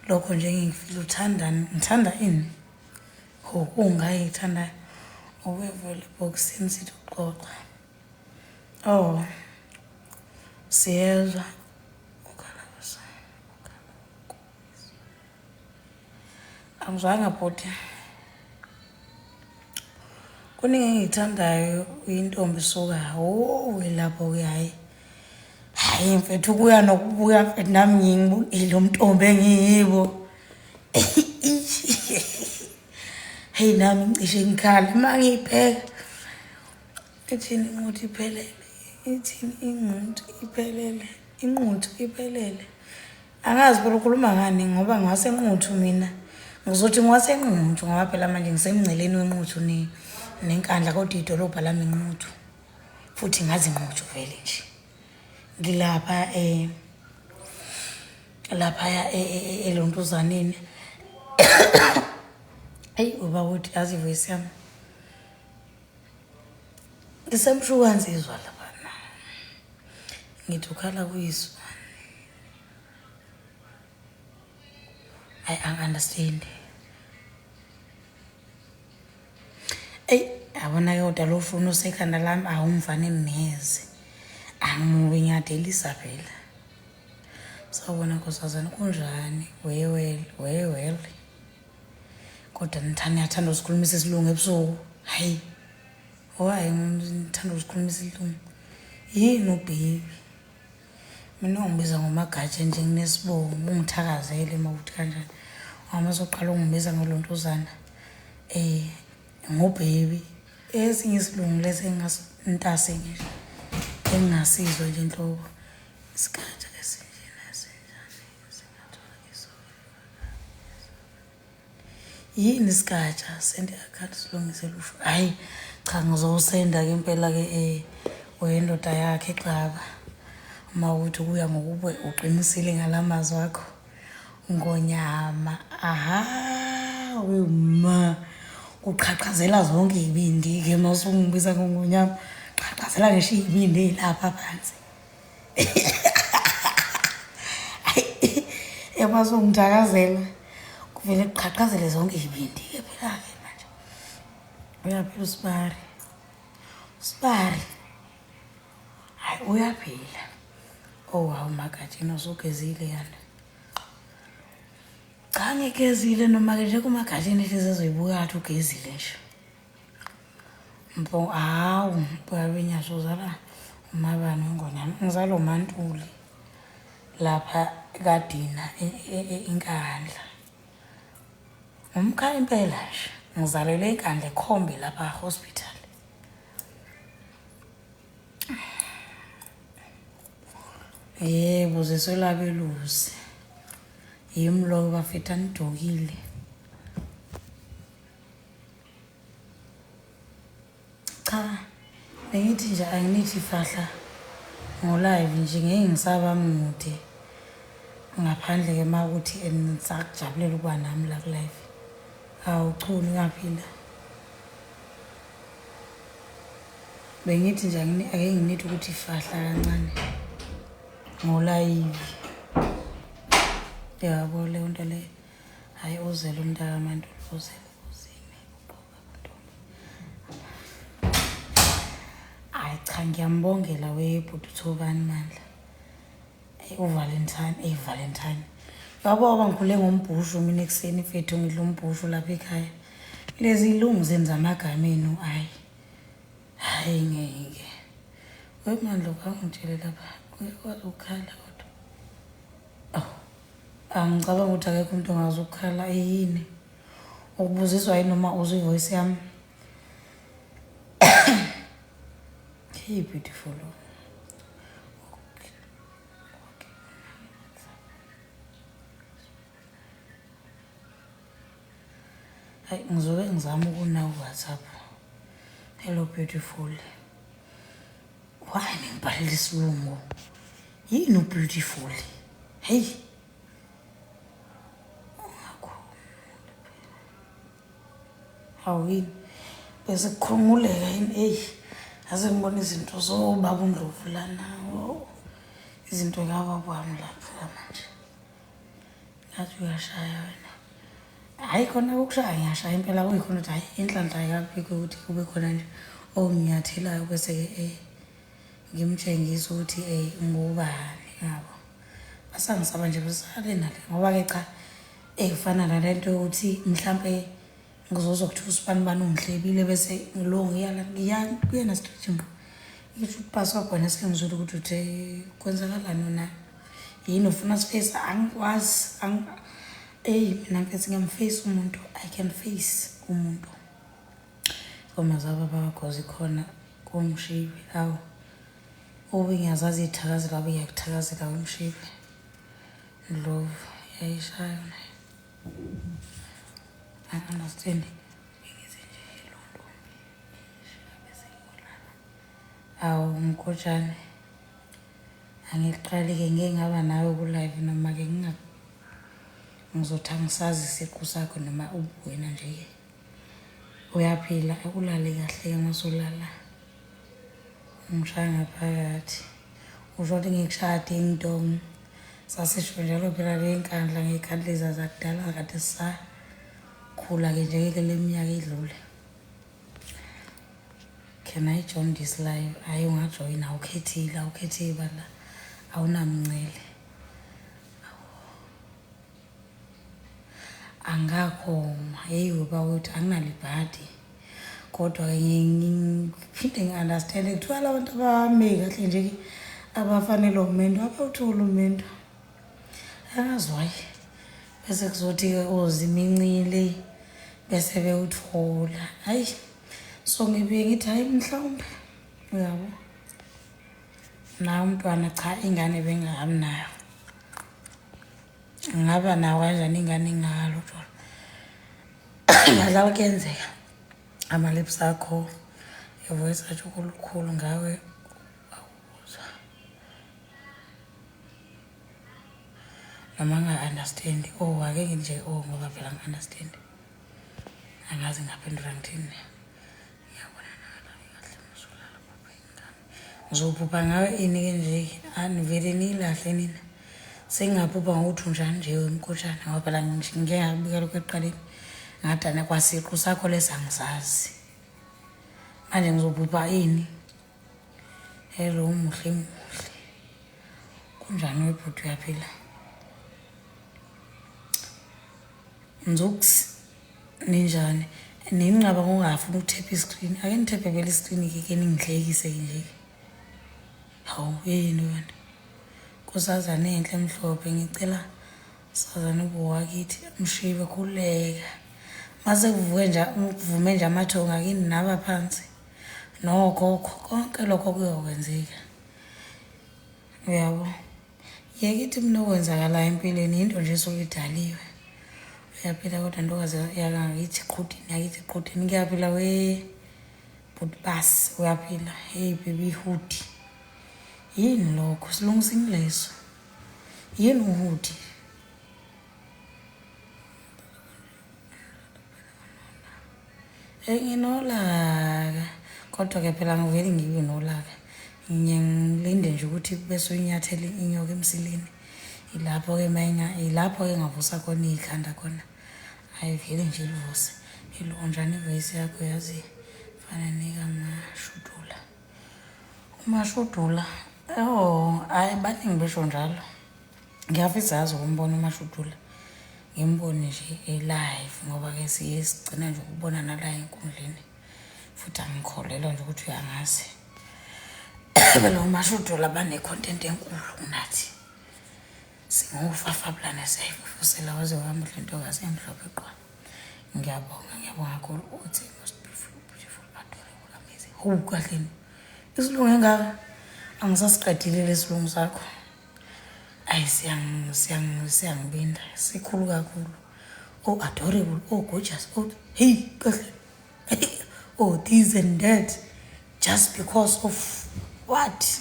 Lokho nje ngingifile uthandani ngithanda ini? Ho kungaye ngithandayo. Ubevele ebhokisini sithi uxoxa. Oh. Siyezwa. Ukhala Angizwanga bhuti. Kuningi engikuthandayo uyintombi suka. Oh lapho ke hayi. Hayi mfethu kuya nokubuya mfethu nami ngiyilo mntombi engiyibo. Hey nami ngicishe ngikhala uma ngiyibheka. Ithini inquthu iphelele. Ithini inquthu iphelele. Inquthu iphelele. Angazi phela ukhuluma ngani ngoba ngiwaseNquthu mina. Ngizothi ngiwaseNquthu ngoba phela manje ngisemngceleni weNquthu neNkandla kodwa idolobha lami iNquthu. Futhi ngazi iNquthu vele nje. Ngilapha laphaya elontuzaneni. Eyi uba ukuthi yazi ivoice yami. Ngisemshuka nsizwa laphana. Ngithi ukhala kuyiswa. I understand. Eyi yabona-ke kodwa lo funa usekhanda lami awumfane neze. Angimubi ngiyadelisa phela. Sawubona nkosazana kunjani? Wewele, wewele. Kodwa nithanda niyathanda usikhulumisa isilungu ebusuku. Hayi. Why ngithanda usikhulumisa isilungu? Yini ubhebi? Mina ungibiza ngomagatshe nje nginesibongo ungithakazele uma uthi kanjani. Uma soqala ungibiza ngolontuzana ngobhebi. Esinye isilungu lesi engingasintase nje engingasizwa nje nhlobo. Isikhathi esinjena esinjani singathola isoka. Yini isigatsha send i-account silungise lusho. Hhayi cha ngizowusenda-ke impela-ke wendoda yakhe xaba. Uma ukuthi kuya ngokube uqinisile ngala mazwi akho. Ngonyama, aha, wema. Kuqhaqhazela zonke iy'bindi-ke uma usungibiza ngongonyama. Qhaqhazela ngisho iy'bindi ey'lapha phansi. Yabo songithakazela kuvele kuqhaqhazele zonke iy'bindi-ke phela-ke manje. Uyaphila usibari, usibari hhayi uyaphila. Oh hawu Magatsheni usugezile yani. Cha ngigezile noma-ke nje kuMagatsheni ehlezi ezoyibuka ngathi ugezile nje. Mpo hawu mpoyabenyasho uzala umabani wengonyama ngizala uMantuli lapha kaDina iNkandla. Ngumkhaya impela nje ngizalelwe eNkandla eKhombe lapha hospital. Yebo zesolabelusi. Yimi lowo bafethu anidokile. Cha, bengithi nje anginithi fahla ngo-live nje ngeke ngisaba mude ngaphandle-ke uma kuthi nisakujabulela ukuba nami la ku-live. Hawu Chunu uyaphila. Bengithi nje ake nginithi ukuthi fahla kancane ngolayivi. Yabo leyo nto leyo. Hhayi uzele umntakaMantuli uzele uzime uqoka ntombi. Hhayi cha ngiyambongela webhuti uThobani Mandla. UValentine, eyi Valentine. Yabo baba ngikhule ngombhushu mina ekuseni mfethu ngidla umbhushu lapha ekhaya. Lezi ilungu zenza amagama enu ayi. Hayi ngeke. Wemandla ukangitshele lapha uyakwazi ukukhala kodwa. Awu angicabanga ukuthi akekho umuntu ongazi ukukhala eyini. Ukubuziswa yini noma uzwa ivoice yami? Hey beautiful. Hayi ngizobe ngizama ukuna uWhatsApp. Hello beautiful. Why ningibhalela isilungu? Yini ubeautiful? Hey. Hawu yini? Bese kukhumuleka yini? Eyi, ase ngibona izinto zobaba uNdlovu lana. Oh, izinto kababa wami lapha manje. Ngathi uyashaya wena. Hhayi khona ukushaya ngiyashaya impela kuyikhona ukuthi hhayi inhlanhla ayikabikho ukuthi kube khona nje onginyathelayo bese-ke ngimtshengise ukuthi ngubani yabo. Basangisaba nje besale nale ngoba-ke cha kufana nale nto yokuthi mhlampe ngizozwa kuthiwa usibani bani ungihlebile bese lo ngiyala ngiya kuyena straight ngqo. Ngisho ukuthi bhasi wena sengizwile ukuthi uthe kwenzakalani wena yini ufuna siface angikwazi eyi mina mfethu ngiyamface umuntu I can face umuntu. Ingoma zababa bakho zikhona komshibi awu ube ngiyazazi iy'thakazelo abe ngiyakuthakazela wemshibi Ndlovu yayishaya nayo. I understand. Bengithi nje lo ntombi bese ngiyolala. Awu mkotshane angiqali-ke ngeke ngaba nawe ku-live noma-ke ngizothi angisazi isiqu sakho noma ubuwena nje-ke. Uyaphila akulale kahle-ke masulala. Ungishaya ngaphakathi. Usho ukuthi ngikushaya ding dong. Sasisho njalo phela le nkandla ngey'khathi leza zakudala kade sisakhula-ke nje ke le minyaka edlule. Can I join this live? Hhayi ungajoyina awukhethile awukhethe ibala awunamncele. Angakhoma heyi weba ukuthi anginalo ibhadi kodwa-ke ngiphinde ngi-understande kuthiwa la bantu abame kahle nje abafanele umendo abawutholi umendo angazi why bese kuzothi-ke ozimincile bese bewuthola hayi so ngibuye ngithi hayi mhlawumbe uyabo naye umntwana cha ingane bengingahambi nayo ngaba nawo kanjani ingane ingakalotsholwa ngadlala kuyenzeka ama-lips akho ivoice atsho kulukhulu ngawe awuzwa noma nga-understand oh ake nje oh ngoba phela ngi-understand angazi ngaphendula ngithini ngiyabona kahle musulala phupha ingane ngizophupha ngawe ini-ke nje anivele niyilahle nina sengingaphupha ngokuthi unjani nje wemkotshana ngoba phela ngike ngakubika lokhu ekuqaleni ngadana kwasiqu sakho lesi angisazi manje ngizophupha ini. Hello muhle muhle kunjani webhuti uyaphila Nzuks ninjani ninqaba ngokungafuni ukuthepha iscreen ake nithephe vele iscreen ke ke ningihlekise ke nje hawu yini wena nkosazane enhle emhlophe ngicela sazane ubuwakithi mshibe khululeka mase kuvuke nje kuvume nje amathonga kini naba phansi nokhokho konke lokho kuyokwenzeka uyabo yeke ithi mina okwenzakalayo empilweni yinto nje esuke idaliwe uyaphila kodwa ntokazi yakangithi qhudini yakithi qhudini kuyaphila we bhuti bas uyaphila hey baby hood yini lokho silungisini leso yini uhudi Nginolaka kodwa-ke phela angiveli ngibe nolaka ngiye ngilinde nje ukuthi bese uyinyathela inyoka emsileni ilapho-ke ilapho-ke ngavusa khona ikhanda khona ayivele nje livuse ilonjani ivoyisi yakho yazi fana nekamashudula umashudula oh hayi baningi besho njalo. Ngiyafisa yazi ukumbona uMashudula, ngimbone nje e-live ngoba-ke siye sigcina nje ukubona nala enkundleni futhi angikholelwa nje ukuthi uyangazi. Phela oMashudula bane-content enkulu kunathi. Singofafabulane siyayifufusela waze wamuhle ntokazi emhlophe qwa. Ngiyabonga, ngiyabonga kakhulu. Uthi most beautiful, beautiful, adorable, amazing. Hawu kahleni. Isilungu engaka angisasiqedile lesilungu sakho. Ayi siyangibinda sikhulu kakhulu. Oh adorable, oh gorgeous, oh hey kahle. Oh this and that just because of what?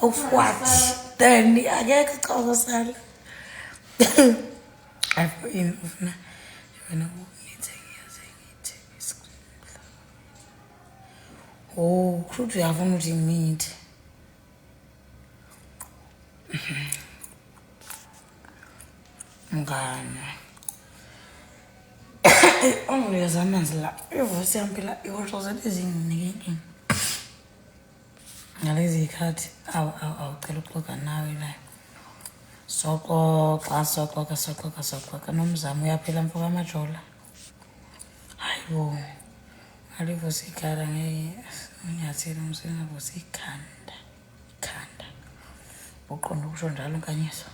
Of what? Then akekho cha sala. I've ufuna wena ngithi ngiyaze ngithi Oh, kusho ukuthi uyafuna ukuthi ngimithi. Mngani. Unginikeza amanzi la. Ivoice yami phela ihoshozela ezinginike inkinga. Ngalezi zikhathi awu awu awu cela ukuxoxa nawe la. Soxoxa soxoxa soxoxa soxoxa nomzamo uyaphila mfo kaMajola. Hayi bo. Ngalivusa ikhala ngeke unyathele umsengavusa ikhanda. Ikhanda. Uqonda ukusho njalo Nkanyiso.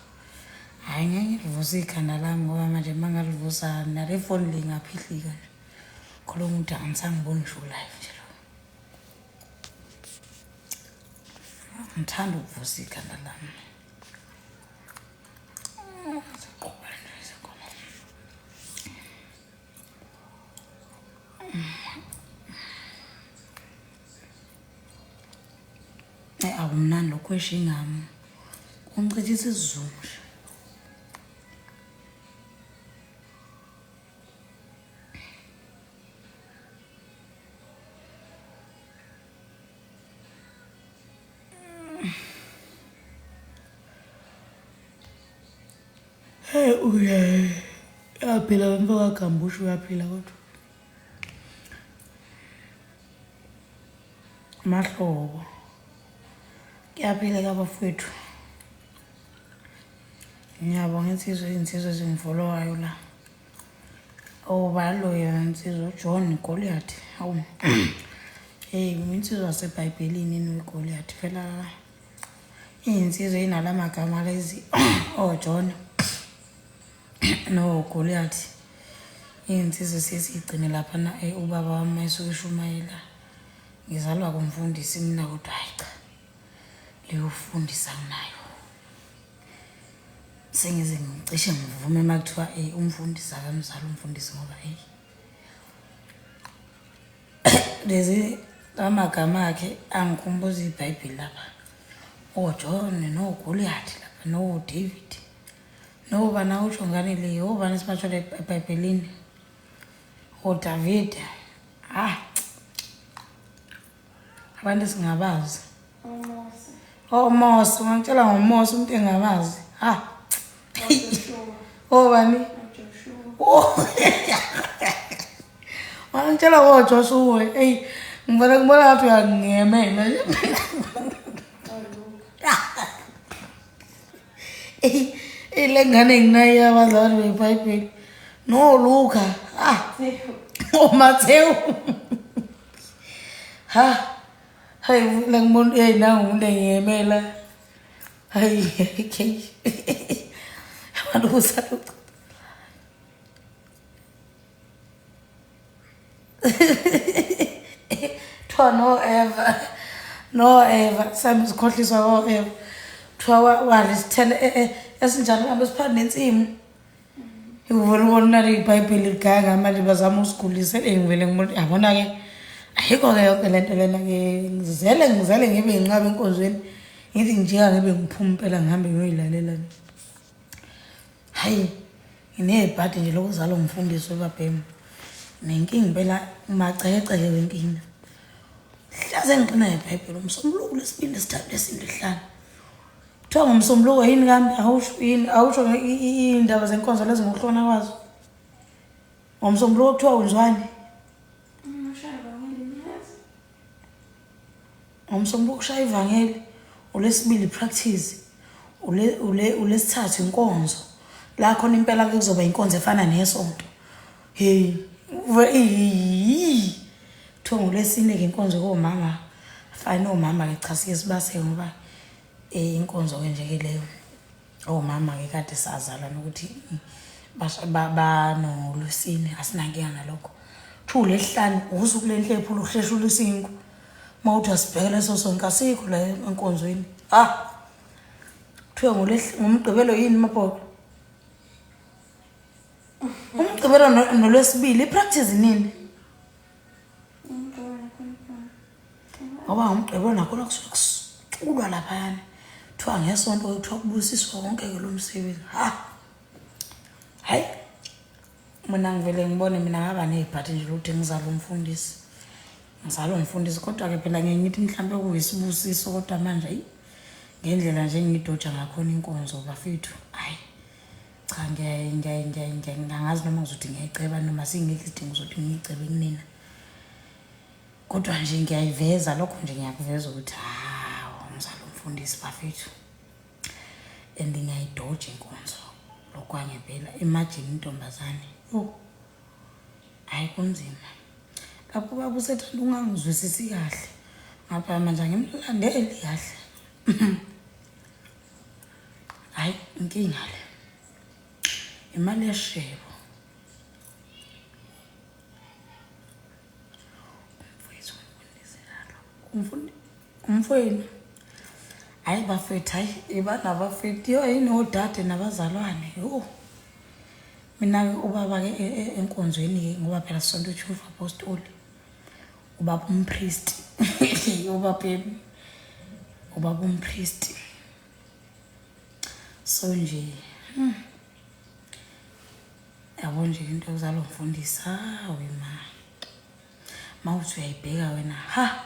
Hhayi ngeke ngilivuse ikhanda lami ngoba manje uma ngalivusa nale foni le ingaphihlika nje. Khuluma ukuthi angisangiboni ngisho live nje lo. Ngithanda ukuvusa ikhanda lami. Siqhuba nje izinkomo. Ayi akumnandi lokhu kweshingami. Kungichithisa isizungu nje. Hey uyaye. Uyaphila wemfo kaGambushu uyaphila kodwa. Mahlobo. Kuyaphileka bafowethu. Ngiyabonga insizwa izinsizwa ezingifolowayo la. Ubani loyo insizwa uJohn Goliath. Hawu. Hey, insizwa yaseBhayibhelini yini uGoliath phela Iy'nsizwa ey'nala magama lezi oJohn noGoliath. Iy'nsizwa siye siy'gcine laphana ubaba wami uma esuke eshumayela. Ngizalwa kumfundisi mina kodwa hhayi cha, leyo fundisa anginayo. Sengize ngicishe ngivume uma kuthiwa umfundisi akamzali umfundisi ngoba eyi lezi amagama akhe angikhumbuza ibhayibheli lapha oJohn noGoliath lapha noDavid nobani awusho ngane le obani sibatsho ebhayibhelini oDavide ah abantu esingabazi oMose ungangitshela ngoMose umuntu engabazi ha obani ungangitshela ngoJoshuwa eyi ngibona ngibona ngathi uyangingemela eyi le ngane nginayo abazali bebhayibheli noLuka ah oMathewu ha hayi la ngibona hey nangu umuntu engiyemela hayi okay abantu kusalo Kuthiwa no Eva no Eva sami sikhohliswa ngo Eva kuthiwa walisithela e, e, esinjalo ngabe siphana nensimu Ngivele ubona nale ibhayibheli ligaya ngamanje bazama usigulisa eyi ngivele ngibona yabona-ke ayikho-ke yonke le nto lena-ke ngizele ngizele ngibe nginqaba enkonzweni ngithi ngijika ngibe ngiphuma impela ngihambe ngiyoyilalela hayi nginebhadi nje lokuzalwa umfundisi webabhemu nenkinga impela umacekeceke wenkinga hlaze ngiqina ngebhayibheli umsombuluko lesibili lesithathu lesine lesihlanu Kuthiwa ngomsombuluko yini kambe awusho yini awusho iy'ndaba zenkonzo lezi ngokuhlona kwazo. Ngomsombuluko kuthiwa wenziwani? Ngomsombuluko kushaya ivangeli, olwesibili practice. Ulesithathu inkonzo la khona impela ke kuzoba inkonzo efana nesonto. Hey, kuthiwa ngolwesine ke inkonzo komama. Fine, omama ke cha, sike sibase ngoba inkonzo ke nje ke leyo. Omama ke kade sazalwa nokuthi banolwesine, asinankinga nalokho. Kuthiwa ulesihlanu usuku lenhlephu lokuhleshula isinkwa. Uma uthi asibheke leso sonke asikho la enkonzweni. Ah, kuthiwa ngomgqibelo yini mabhoko? Umgqibelo nolwesibili i-practice nini? Ngoba ngomgqibelo nakhona kusuke kuculwa laphayana. Kuthiwa ngesonto kuthiwa kubusiswa wonke-ke lo msebenzi. Ha, hayi, mina ngivele ngibone mina ngaba ney'phathi nje lokuthi ngizalwe umfundisi, ngizalwe umfundisi. Kodwa-ke phela ngiye ngithi mhlawumpe kuyisibusiso, kodwa manje ayi, ngendlela nje engiyidoja ngakhona inkonzo bafethu, hhayi cha, ngiyangazi noma ngizothi ngiyayiceba noma singekho isidingo sokuthi ngiyicebe kunina, kodwa nje ngiyayiveza lokho nje, ngiyakuveza ukuthi hawu, ngizalwe umfundisi bafethu and ngiyayidoja inkonzo lokwangempela. Imagine intombazane, yo, hhayi, kunzima lapho ubaba usethanda ungangizwisisi kahle ngapha, manje angimlandeli kahle. Hhayi, inkinga le imali yeshebo. Umfowethu umfundisi nalo umfowenu. Hhayi bafethu, hhayi, iba nabafethu, yo, yini, odade nabazalwane, yo. Mina-ke ubaba-ke enkonzweni-ke, ngoba phela sonto Chief Apostoli, ubaba umpristi, ubaba umpristi. So nje, yabo nje into yokuzalwa umfundisi, hawe ma, mawuthi uyayibheka wena, ha,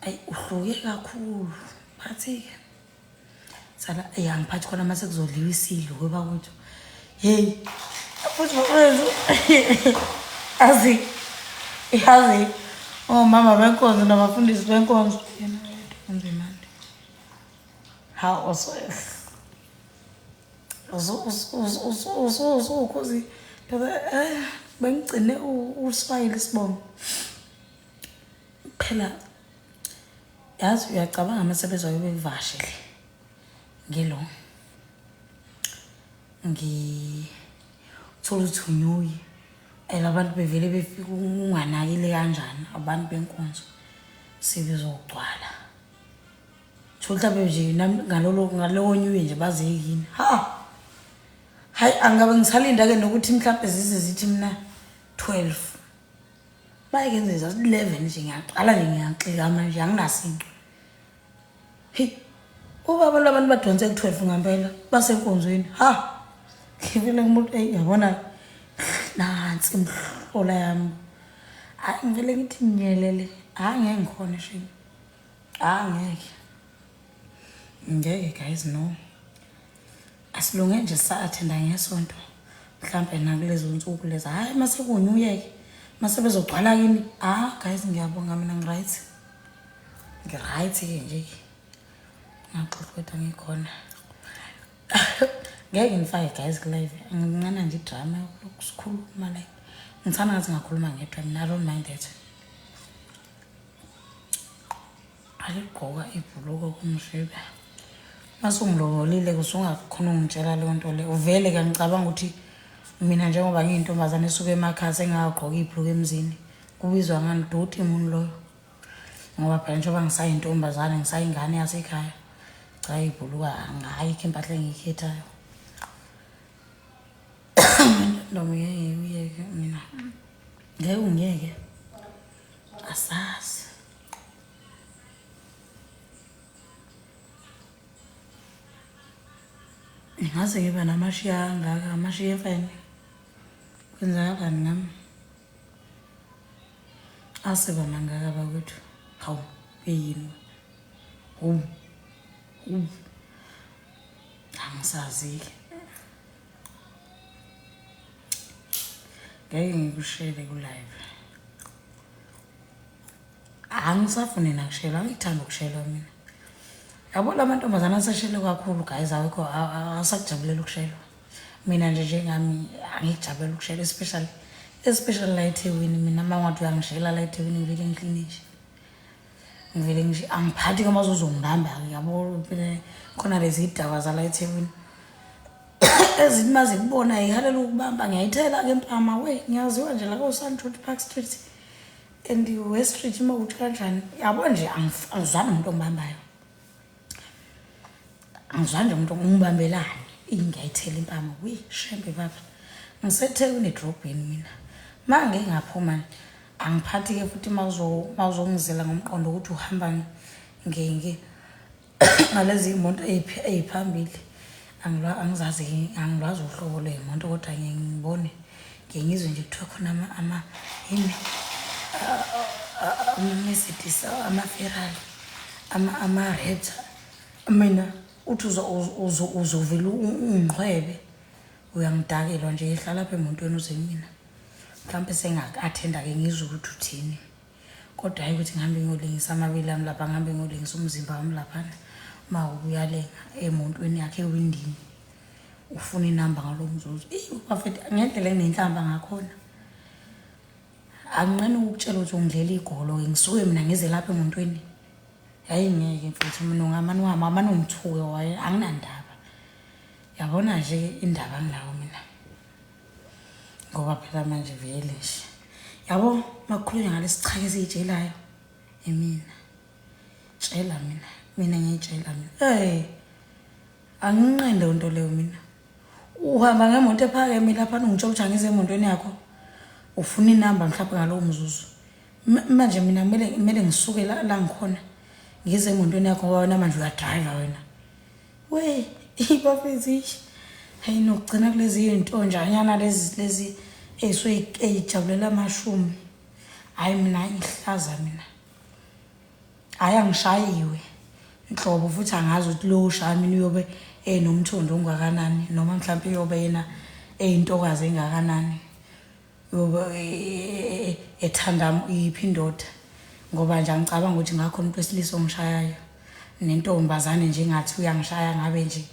ayi, uhluke kakhulu. Bathi-ke sala, eyi, angiphathi khona mase kuzodliwa isidlo ke bakwethu. Heyi, futhi bafethu, azi yazi omama benkonzo nabafundisi benkonzo, yena yedwa unzimande. Ha, usukhozi phela, bengigcine uswayile isibongo phela. Yazi uyacabanga uma sebezoke bevakashele ngelo ngithola ukuthi unyuyi and abantu bevele befika unganakile kanjani, abantu benkonzo sebezogcwala. Thola mhlawumbe nje nami ngalolo ngalowo nyuyi nje baze yini. Ha, hayi, angabe ngisalinda-ke nokuthi mhlawumbe zize zithi mina 12, bayeke nje zazi-11 nje, ngiyaqala nje ngiyaxika manje, anginasinto. Heyi, ubaba labantu badonse ku-12 ngampela basenkonzweni. Ha, ngivele ngumuntu, eyi, yabona nansi imhlola yami. Hhayi, ngivele ngithi nyelele, hhayi, ngeke ngikhone shame, hhayi, ngeke, ngeke guys, no. Asilunge nje sa-athenda ngesonto mhlampe nakulezo nsuku lezi. Hhayi, mase kunyuyeke mase bezogcwala kini. Ah guys, ngiyabonga, mina ngi-right, ngi-right-ke nje, ngaxoxa kodwa ngikhona. Ngeke ngifake guys ku-live, ngincana nje idrama yokusikhuluma, like ngithanda ngathi ngakhuluma ngedwa mina, I don't mind that. Aligqoka ibhuluko kumshibe mase ungilobolile, usungakhona ungitshela leyo nto leyo. Uvele-ke ngicabanga ukuthi mina njengoba ngiyintombazane esuke emakhaya sengingagqoka ibhuluko emzini, kubizwa ngani, doti muni loyo? Ngoba phela njengoba ngisayintombazane, ngisayingane yasekhaya, cha, ibhuluko angayikho impahla engiyikhethayo. Noma ngeke uyeke mina, ngeke ungiyeke, asazi. Ngingase ngibe namashiya angaka, amashiya emfene, kwenzakalani ngami? Aseba mangaka bakwethu. Hawu, beyini? Hu hu, angisazi-ke, ngeke ngikushele ku-live. Angisafuni nakushela, angithanda ukushelwa mina. Yabo la mantombazane aseshele kakhulu guys, awekho asakujabulela ukushelwa. Mina nje njengami angikujabulela ukushelwa, especially la eThekwini. Mina uma ngathi uyangishela la eThekwini, ngivele ngikline nje, ngivele nje angiphathi kama uzongibamba-ke. Yabo, khona lezi idaba zala eThekwini ezithi uma zikubona yihalela ukubamba, ngiyayithela-ke empama we. Ngiyaziwa nje la ko-St George, Park Street and West Street, uma uthi kanjani, yabo nje, angizwani umuntu ongibambayo, angizwani nje umuntu ongibambelani. Ngiyayithela impama wi shembe baba. NgiseThekwini edrobheni mina, ma ngike ngaphuma angiphathi-ke futhi. Uma uzongizela ngomqondo ukuthi uhamba ngalezi iy'moto ey'phambili, angizazi, angilwazi uhlobo lwey'moto, kodwa ngiye ngibone, ngiye ngizwe nje kuthiwa khona ama yini, ama-Mercedes, ama-Ferrari, ama-Raptor. Mina uthi uzovele ungiqhwebe, uyangidakelwa nje, yehla lapha emotweni uze kumina. Mhlawumpe sengaku-attenda-ke, ngizwe ukuthi uthini, kodwa hhayi ukuthi ngihambe ngiyolingisa amabele ami lapha, ngihambe ngiyolingisa umzimba wami laphana. Uma uyalenga emotweni yakhe ewindini, ufuna inamba ngalo mzuzu. Eyi bafethu, ngendlela enginenhlamba ngakhona, anginqeni ukukutshela ukuthi ungidlela igolo-ke. Ngisuke mina ngize lapha emotweni, yayi ngeke mfethu. Mina ungamane uhamba, amane ungithuke waye, anginandaba. Yabona nje, indaba anginawo mina, ngoba phela manje vele nje, yabo, makukhulunywa ngalesi chake esiyitshelayo, imina tshela mina, mina ngiyitshela mina. Hey, anginqeni leyo nto leyo. Mina uhamba ngemoto ephakeme laphana, ungitshela ukuthi angize emotweni yakho, ufuna inamba mhlawumbe ngalowo mzuzu. Manje mina kumele ngisuke la ngikhona ngize emotweni yakho, ngoba wena manje uyadrayiva wena. We bafethu, hayi, nokugcina kulezi iy'ntonjanyana lezi ey'suke ey'jabulela amashumi. Hhayi, mina ngihlaza mina, hhayi, angishayiwe nhlobo futhi. Angazi ukuthi lo ushaya mina uyobe enomthondo ongakanani, noma mhlawumpe uyobe yena eyintokazi engakanani, uyobe ethanda yiphi indoda, ngoba nje angicabanga ukuthi ngakhona umuntu wesilisa ongishayayo, nentombazane nje engathi uyangishaya ngabe nje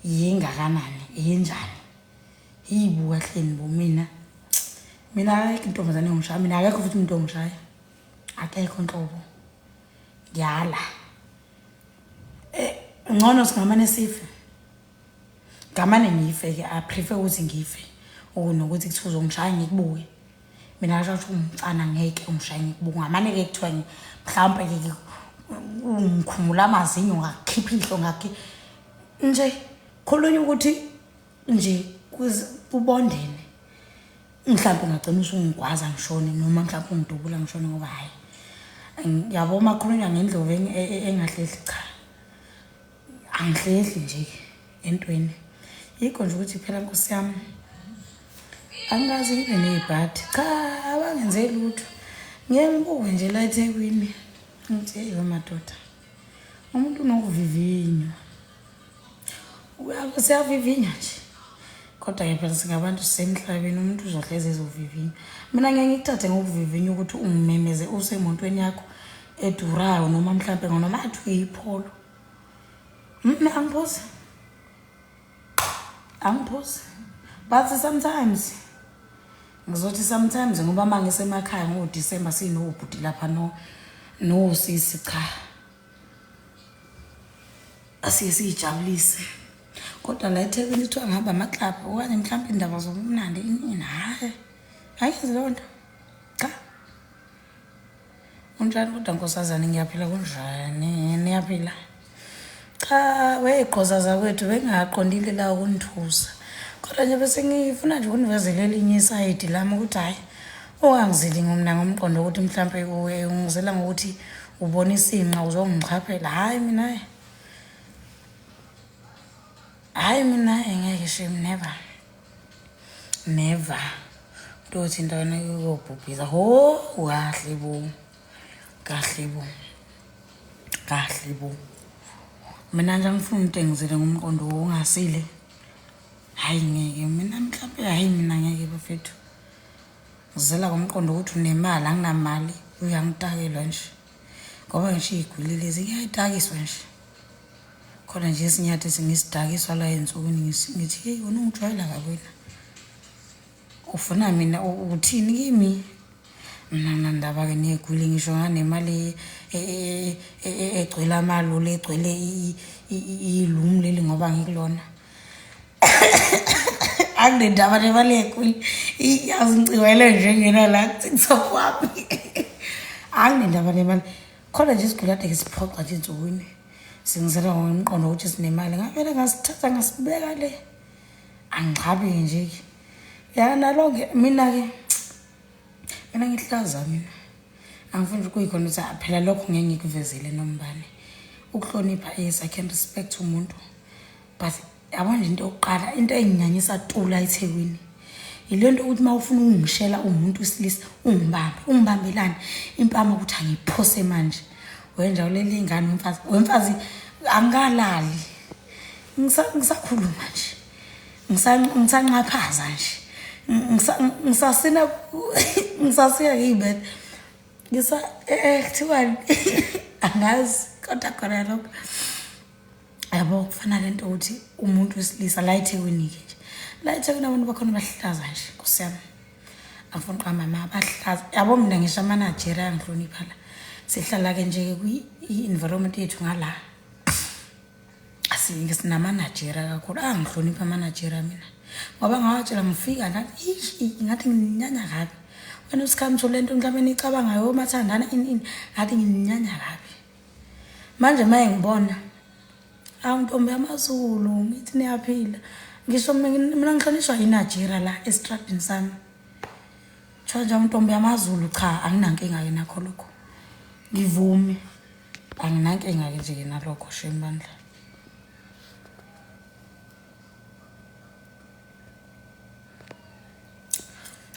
yingakanani, yinjani. Yibu kahleni bo. Mina ayikho intombazane engishaya mina, akekho futhi umuntu ongishaya, akekho nhlobo. Ngiyala, ngcono singamane sife, ngamane ngife-ke. I prefer ukuthi ngife ukunokuthi kuthiwa uzongishaya ngikubuke. Mina kasho ukuthi umfana ngeke ungishaye ngikubuke. Ngamane-ke kuthiwa mhlawumpe-ke ungikhumula amazinyo, ngakukhipha ihlo, ngakhi nje, khulunywa ukuthi nje kubondene, mhlawumbe ungagcina usungigwaza ngishone, noma mhlawumbe ungidubula ngishone, ngoba hhayi, yabo, uma khulunywa ngendlovu engahlehli, cha, angihlehli nje entweni. Yikho nje ukuthi phela, nkosi yami, angikaze ngibe ney'bhadi. Cha, abangenze lutho. Ngiye ngibuke nje la eThekwini, ngithi eyi madoda, umuntu unokuvivinywa, siyavivinya nje. Kodwa-ke phela singabantu, sisemhlabeni, umuntu uzohlezi ezovivinywa. Mina ngeke ngikuthathe ngokuvivinya ukuthi ungimemeze usemotweni yakho edurayo, noma mhlampe noma athi uyiPolo. Mina angiphuzi, angiphuzi, but sometimes ngizothi sometimes, ngoba uma ngisemakhaya ngoDisemba sinobhuti lapha no nosisi, cha, asiye siyijabulise. Kodwa la eThekwini kuthiwa ngihamba amaklabhu okanye mhlawumbe indaba zobumnandi inini, hhayi, ayenzi leyo nto, cha. Unjani kodwa nkosazane? Ngiyaphila, kunjani? Niyaphila? Cha, wey'gqoza zakwethu, bengingaqondile la ukunithusa, kodwa nje bese ngifuna nje ukunivezela elinye isayidi lami, ukuthi hhayi, ungangizili mina ngomqondo ukuthi mhlampe ungizela ngokuthi ubona isinqa uzongichaphela. Hhayi mina, hhayi mina, ngeke shame, never, never. Umuntu othi intwana uyobhubhisa ho, kahle bo, kahle bo, kahle bo. Mina nje angifuni umuntu engizele ngomqondo ongasile. Hhayi, ngeke mina mhlawumpe, hhayi, mina ngeke bafethu. Ngizela ngomqondo ukuthi unemali, anginamali, uyangitakelwa nje, ngoba ngisho iy'gwili lezi ngiyayitakiswa nje. Khona nje esinyathi sengisidakiswa la ensukwini ngithi hey wena ungijwayela kabi wena. Ufuna mina uthini kimi? Mina nginandaba-ke negwili ngisho nganemali egcwele amaloli egcwele ilumu leli ngoba ngikulona. Anginendaba nemali yegwili. Yazi ngiciwele nje ngena la ku-TikTok wami. Anginendaba nemali. Khona nje isiguli kade ngisiphoxa nje ensukwini. Singizela ngomqondo ukuthi sinemali. Ngavele ngasithatha ngasibeka le. Angixhabi nje. Ya nalo-ke mina-ke mina ngihlaza mina. Angifuni nje kuyikhona ukuthi ah, phela lokho ngeke ngikuvezele nombani. Ukuhlonipha yes I can respect umuntu. But yabo nje into yokuqala into enginyanyisa tula eThekwini. Yile nto ukuthi uma ufuna ukungishela umuntu wesilisa ungibambe, ungibambelani impama ukuthi angiphose manje. Wenja ulele ingane wemfazi, wemfazi angikalali. Ngisakhuluma nje. Ngisanqaphaza nje. Ngisasina ngisasika ngiyibethe. Ngisa eh kuthiwani angazi kodwa khona lokho. Yabo kufana lento ukuthi umuntu wesilisa la eThekwini-ke nje. La eThekwini abantu bakhona bahlaza nje Nkosi yami. Angifuni uqamba amanga bahlaza. Yabo mina ngisho ama-Nigeria angihlonipha la. Sihlala-ke nje kwi-environment yethu ngala. Sinama-Nigeria kakhulu. Angihlonipha ama-Nigeria mina. Ngoba ngawatshela ngifika ngathi ish ngathi nginyanya kabi. Wena uSikhamtho le nto mhlawumbe niyicabangayo omathandana ini ini ngathi nginyanya kabi. Manje uma engibona awu ntombi yamaZulu ngithi niyaphila ngisho mina ngihlonishwa yiNigeria la esitradini sami. Kuthiwa nje ntombi yamaZulu cha anginankinga-ke nakho lokho. Ngivume anginankinga-ke nje-ke nalokho shame bandla.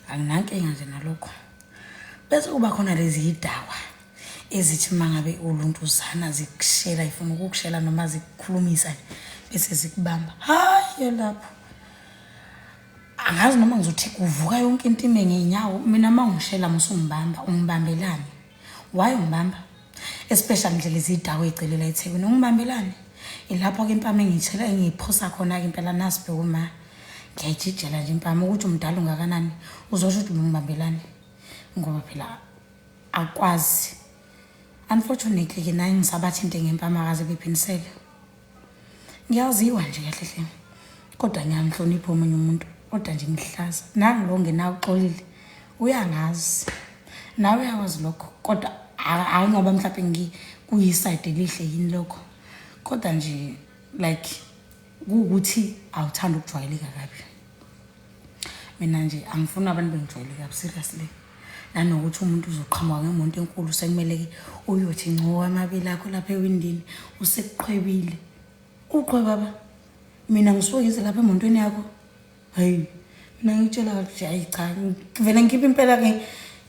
Anginankinga nje nalokho. Bese kuba khona lezi yidawa ezithi uma ngabe uluntuzana zikushela ifuna ukukushela noma zikukhulumisa bese zikubamba. Hhayi lapho. Angazi noma ngizothi kuvuka yonke into ime ngey'nyawo. Mina uma ungishela musungibamba, ungibambelani? Why ungibamba? Especially nje lezi dawo ey'celela eThekwini, ungibambelani? Ilapho-ke impama engiyithela engiyiphosa khona-ke impela nasi bheka uma ngiyayijijela nje impama ukuthi umdala ungakanani uzosho ukuthi ungibambelani ngoba phela akwazi. Unfortunately-ke naye ngisabathinte ngempama akaze bephindisele. Ngiyaziwa nje kahle hle. Kodwa ngiyamhlonipha omunye umuntu kodwa nje ngihlaza. Nangu lo ngenawo uxolile. Uyangazi. Nawe uyakwazi lokho kodwa hayi ngoba mhlawumbe ngi kuyiside elihle yini lokho. Kodwa nje like kuwukuthi awuthandi ukujwayeleka kabi. Mina nje angifuni abantu bengijwayele kabi seriously. Nanokuthi umuntu uzoqhamuka ngemonto enkulu sekumele-ke uyothi ngco amabele akho lapha ewindini usekuqhwebile. Uqhwe baba. Mina ngisuke ngize lapha emontweni yakho. Hayi. Mina ngitshela ukuthi hayi cha ngivele ngikhiphe impela ke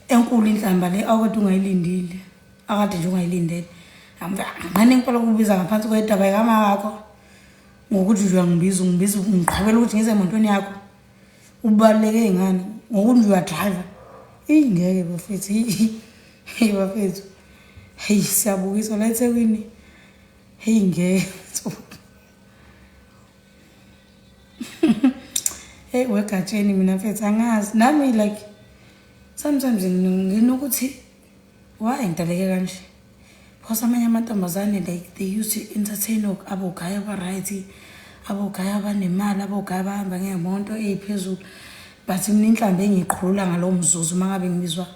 enkulu inhlamba le awukade ungayilindile. Akade nje ungayilindele. Angane ngempela ukubiza ngaphansi kwedaba ikama wakho. Ngokuthi nje uyangibiza ungibiza ungiqhwebela ukuthi ngize emontweni yakho. Ubaluleke ngani ngokuthi nje uyadrayiva. Eyi ngeke bafethu, hey bafethu. Hey siyabukiswa la eThekwini. Hey ngeke. Hey wegatsheni mina mfethu angazi nami like sometimes nginokuthi why ngidaleke kanje because amanye amantombazane like they used to entertain abogaya aba-right abogaya abanemali abogaya abahamba ngemoto ey'phezulu but mina inhlambi engiyiqhulula ngalowo mzuzu uma ngabe ngibizwa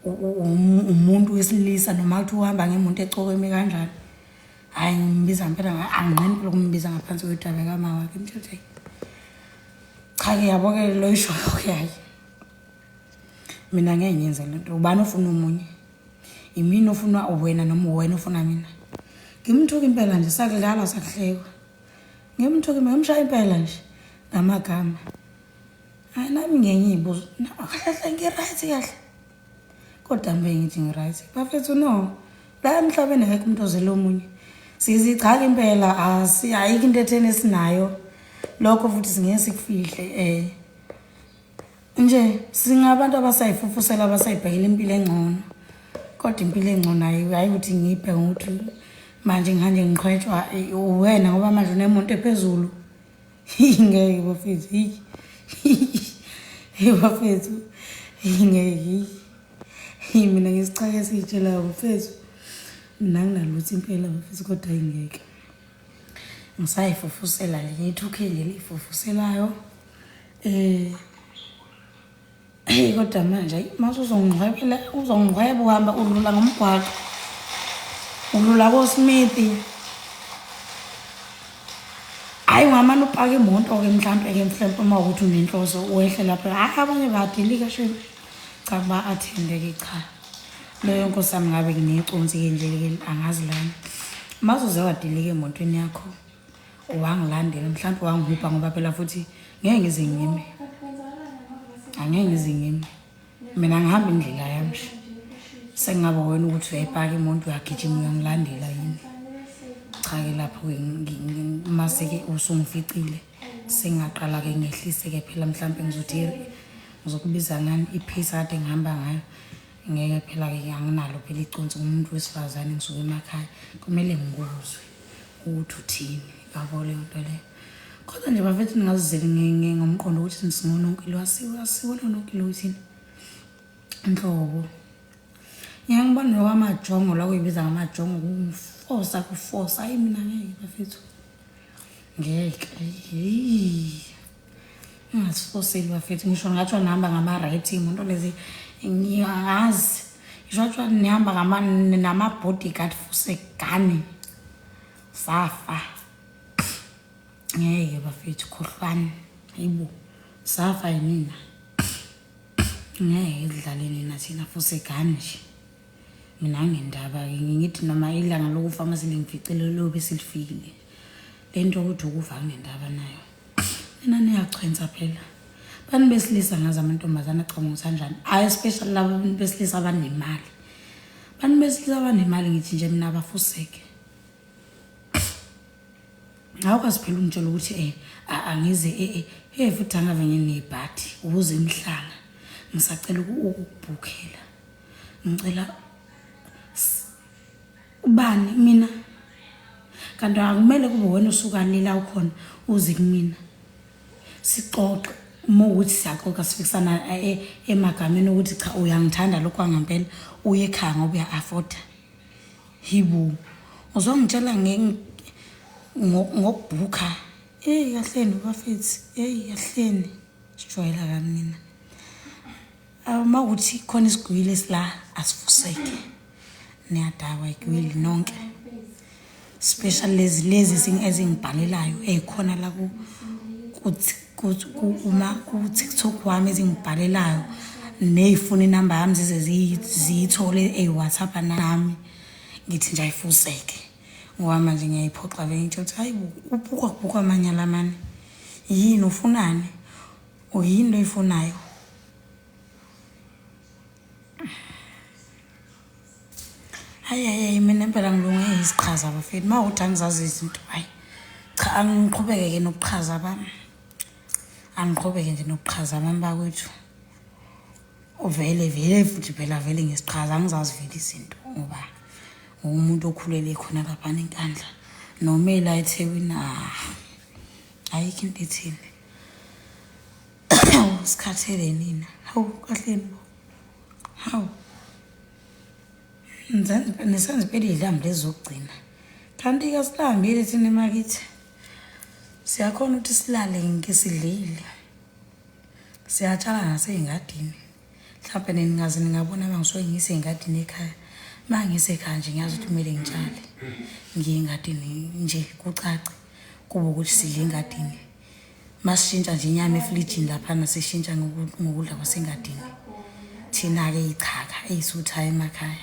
umuntu wesilisa noma kuthi uhamba ngemonto ecokeme kanjani hhayi ngimbiza ngempela anginqeni impela ukumbiza ngaphansi kwedaba kama wakhe mthethe cha-ke yabo-ke lo ishoyo-ke hhayi mina ngeke ngiyenze le nto. Ubani ofuna omunye? Imina ofuna wena noma uwena ofuna mina? Ngimthuka impela nje sakudlala sakuhlekwa. Ngimthuka ngimshaya impela nje ngamagama. Hayi nami ngeke ngiyibuze. Kahle kahle ngi-right kahle. Kodwa ngibe ngithi ngi-right. Bafethu no. La emhlabeni akekho umuntu ozele omunye. Sizichaka impela asi ayikho into etheni esinayo. Lokho futhi singeke sikufihle eh. Nje singabantu abasayifufusela abasayibhekela impilo engcono. Kodwa impilo engcono ayi hayi ukuthi ngiyibheke ukuthi Manje ngihanje ngiqhwetshwa uwena ngoba manje unemonto ephezulu. Ngeke bafethu. Hey bafethu. Ngeke. Mina ngisichake esiyitshelayo bafethu. Mina nginalutho impela bafethu kodwa ingeke. Ngisayifufusela nje ngiyi-2K nje liyifufuselayo. Eh Hey kodwa manje ayi mase uzongqwebela uzongqweba uhamba udlula ngomgwaqo. Udlula koSmith. Hayi ungamane upake imoto ke mhlampe ke mhlampe uma ukuthi unenhloso wehle lapha. Hayi abanye badilika shame. Cha ba athende ke cha. Leyo nkosi yami ngabe ngineconsi ke nje ke angazi lana. Mazuze wadilika emotweni yakho. Wangilandela mhlawumbe wangihubha ngoba phela futhi ngeke ngize ngime. Angeke ngize ngime. Mina ngihamba indlela yami nje. Sengingaba wena ukuthi uyayipaka imoto uyagijima uyangilandela yini. Cha-ke lapho-ke mase-ke usungificile sengingaqala-ke ngehlise-ke phela mhlawumbe ngizothi ngizokubiza ngani iphisi kade ngihamba ngayo. Ngeke phela-ke anginalo phela iconsi ngumuntu wesifazane ngisuke emakhaya kumele ngikuzwe ukuthi uthini yabo leyo nto leyo. Kodwa nje bafethu ningazizeli ngomqondo ukuthi singononkilo asiwe asiwona ononkilo thina nhlobo. Ngiyangibona lokho amajongo la kuyibiza ngamajongo kufosa kufosa hayi mina ngeke bafethu ngeke hey. Ungasifoseli bafethu ngisho ngathiwa nihamba ngama-right imoto lezi ngiyangazi ngisho ngathiwa nihamba nama-bodyguard fusegani safa ngeke bafethu khohlwani hayibo safa yinina ngeke sidlale nina thina fusegani nje mina angendaba-ke ngithi noma ilanga lokufa uma selingificile lobe selifikile le nto yokuthi ukufa angendaba nayo nina niyachwensa phela abantu besilisa ngazi amantombazane acabanga ukuthi anjani ayi especially laba abantu besilisa abanemali abantu besilisa abanemali ngithi nje mina abafuseke awukwazi phela ungitshela ukuthi um angize e hey futhi angave nginebhadi ukuze emhlanga ngisacela ukukubhukhela ngicela ubani mina kanti akumele kube wena usuka lela ukhona uze kumina sixoxe uma ukuthi siyaxoxa sifikisana e, e, emagameni ukuthi cha uyangithanda lokhu kwangempela uye ekhaya ngoba uya-afforda hibo uzongitshela ngokubhukha eyi kahleni bafethu eyi kahleni sijwayela kabi nina Uma ukuthi khona isigwili esila asifuseke. Niyadakwa igwili nonke. Special lezi lezi ezingibhalelayo ezikhona la ku kuma ku TikTok wami ezingibhalelayo neyifuna inamba yami zize ziyithole eyi-WhatsApp nami ngithi nje ayifuseke ngoba manje ngiyayiphoxa vele ngitsho ukuthi hayi ubukwa kubukwa amanyala mani yini ufunani Uyini into oyifunayo? Hayi hayi hayi mina impela ngilunge iziqhaza bafethu. Uma ukuthi angizazi izinto hayi. Cha angiqhubeke ke nokuqhaza bami. Angiqhubeke nje nokuqhaza bami bakwethu. Uvele vele futhi phela vele ngisiqhaza angizazi vele izinto ngoba ngumuntu okhulele khona lapha eNkandla. Noma la eThekwini ah ayikho into ethini. Sikhathele nina. Hawu kahleni bo. Hawu. Nisenza impela iy'lambu lezi zokugcina. Kanti-ke silambile thina emakithi. Siyakhona ukuthi silale ngisidlile. Siyatshala nasey'ngadini. Mhlawumpe ningaze ningabona uma ngisuke ngisey'ngadini ekhaya. Uma ngisekhaya nje ngiyazi ukuthi kumele ngitshale. Ngiye engadini nje kucace. Kube ukuthi sidla engadini. Masishintsha nje inyama efrijini laphana sishintsha ngokudla kwasengadini. Thina-ke ichaka eyisuthayo emakhaya.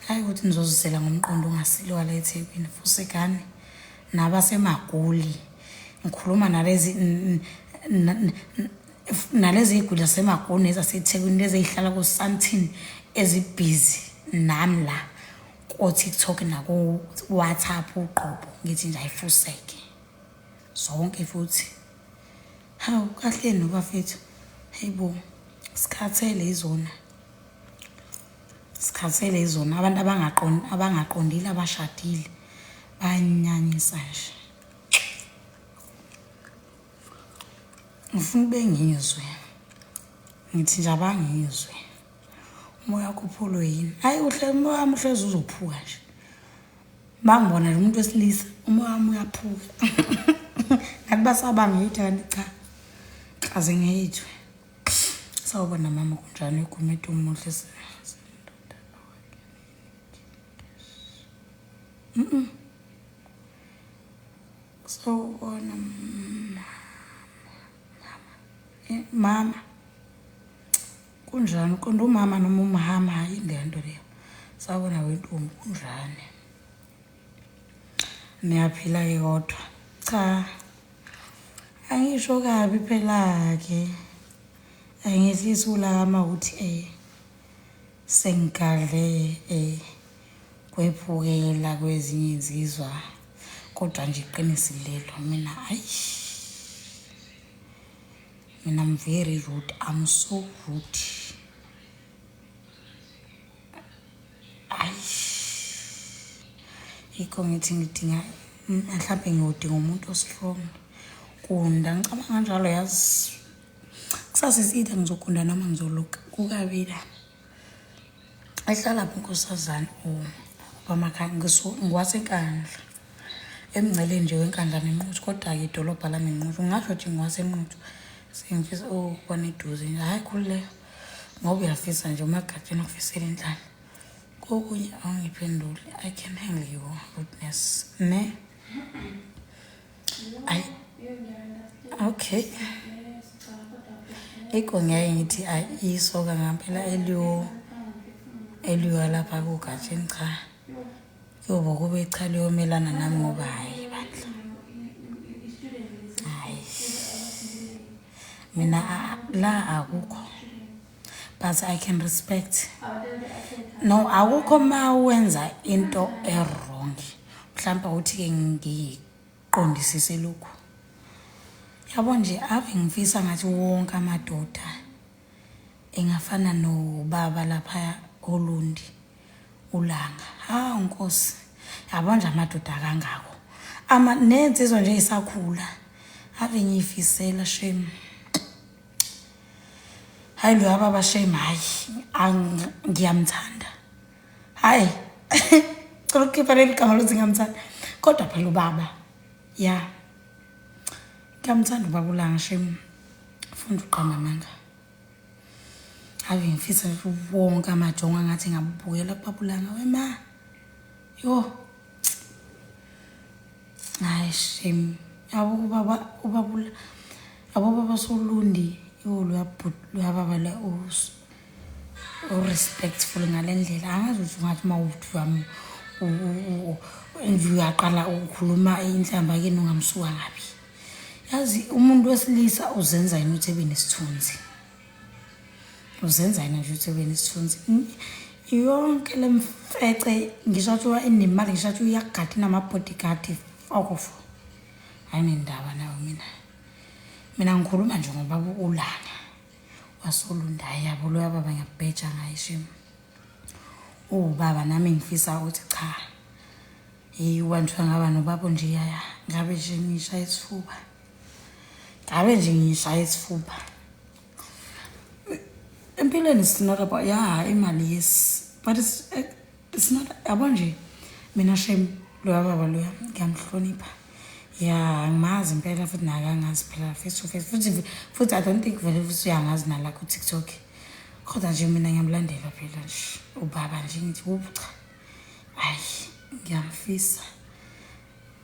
Hhayi ukuthi nizozizela ngomqondo ongasile wala eThekwini fusekani nabasemagoli. Ngikhuluma nalezi nalezi iy'guli zasemagoli nezaseThekwini lezi ey'hlala ko-Sandton ezibhizi nami la ko-TikTok nako-WhatsApp uqobo ngithi nje ayifuseke. Zonke futhi. Hawu kahleni bafethu. Hey bo. Sikhathele izona. Sikhathele izona abantu abangaqondi abangaqondile abashadile. Banyanyisa nje. Ngifuna ube ngizwe. Ngithi nje abangizwe. Umoya wakho uphulwe yini? Hayi uhle umoya wami uhlezi uzophuka nje. Bangibona nje umuntu wesilisa umoya wami uyaphuka. Ngathi basaba ngithi kanti cha. Kaze ngeyithwe. Sawubona mama kunjani ugumede umuhle Mm. Sawubona mama. Eh, mama. Kunjani? Konda umama noma umhama hayi le nto leyo. Sawubona wentombi kunjani? Niyaphila ke kodwa. Cha. Angisho kabi phela ke. Angehlisi ulaka uma ukuthi eh sengigadle eh kwephukela kwezinye insizwa kodwa nje iqinisi lelo mina ayi mina I'm very rude I'm so rude ayi yikho ngithi ngidinga mhlawumbe ngiyodinga umuntu ostrong kunda ngicabanga kanjalo yazi kusasa is either ngizogunda noma ngizoluka kukabili Ayihlala phi unkosazana ubamakhaya ngiwasenkandla emngceleni nje wenkandla nenquthu kodwa-ke idolobha lami inquthu ngingasho nje ngiwasenquthu sengifisa ukubona eduze nje hhayi khululeka ngoba uyafisa nje umagatsheni ukufisela inhlalo kokunye awungiphenduli i can handle your rudeness ne ayi okay Iko ngiyaye ngithi isoka ngampela eliyo eliyo lapha kugatsheni cha kuyobe kube cha liyomelana nami ngoba hayi bandla hayi mina la akukho but i can respect no akukho ma wenza into e-wrong mhlawumbe uthi-ke ngiqondisise lokhu yabo nje ave ngifisa ngathi wonke amadoda engafana nobaba lapha olundi ulanga hawu nkosi yabo nje amadoda kangako ama nensizwa nje isakhula ave ngiyifisela shame hayi loya baba shame hayi ngiyamthanda hayi cela ukukhipha leli gama lokuthi ngiyamthanda kodwa phela ubaba ya ngiyamthanda ubaba ulanga shame funda uqamba amanga ave ngifisa wonke amajongo angathi ngabukela kubabulanga wema yo hayi shame yabo ubaba ubabula yabo baba solundi yo luyababa le urespectful ngale ndlela angazi ukuthi ungathi uma uthi wami uyaqala ukukhuluma inhlamba kini ungamsuka ngabi yazi umuntu wesilisa uzenza yena ukuthi ebe nesithunzi uzenza yena nje ukuthi ebe nesithunzi yonke le mfece ngisho kuthiwa inemali ngisho kuthiwa iyagada inama-bodyguard fokofo ayinendaba nayo mina mina ngikhuluma nje ngoba ulana wasolunda hayi yabo loya baba ngiyabheja ngaye shame uwubaba nami ngifisa ukuthi cha Hey ubantu angaba nobaba nje yaya ngabe nje ngishaya isifuba. Ngabe nje ngishaya isifuba. Empilweni it's not about yeah imali yes but it's eh, it's not yabo nje mina shame loya baba loya ngiyamhlonipha. Ya ngimazi impela futhi naye angazi phela face to face futhi futhi I don't think vele futhi uyangazi nala ku TikTok. Kodwa nje mina ngiyamlandela phela nje ubaba nje ngithi cha. Ayi ngiyamfisa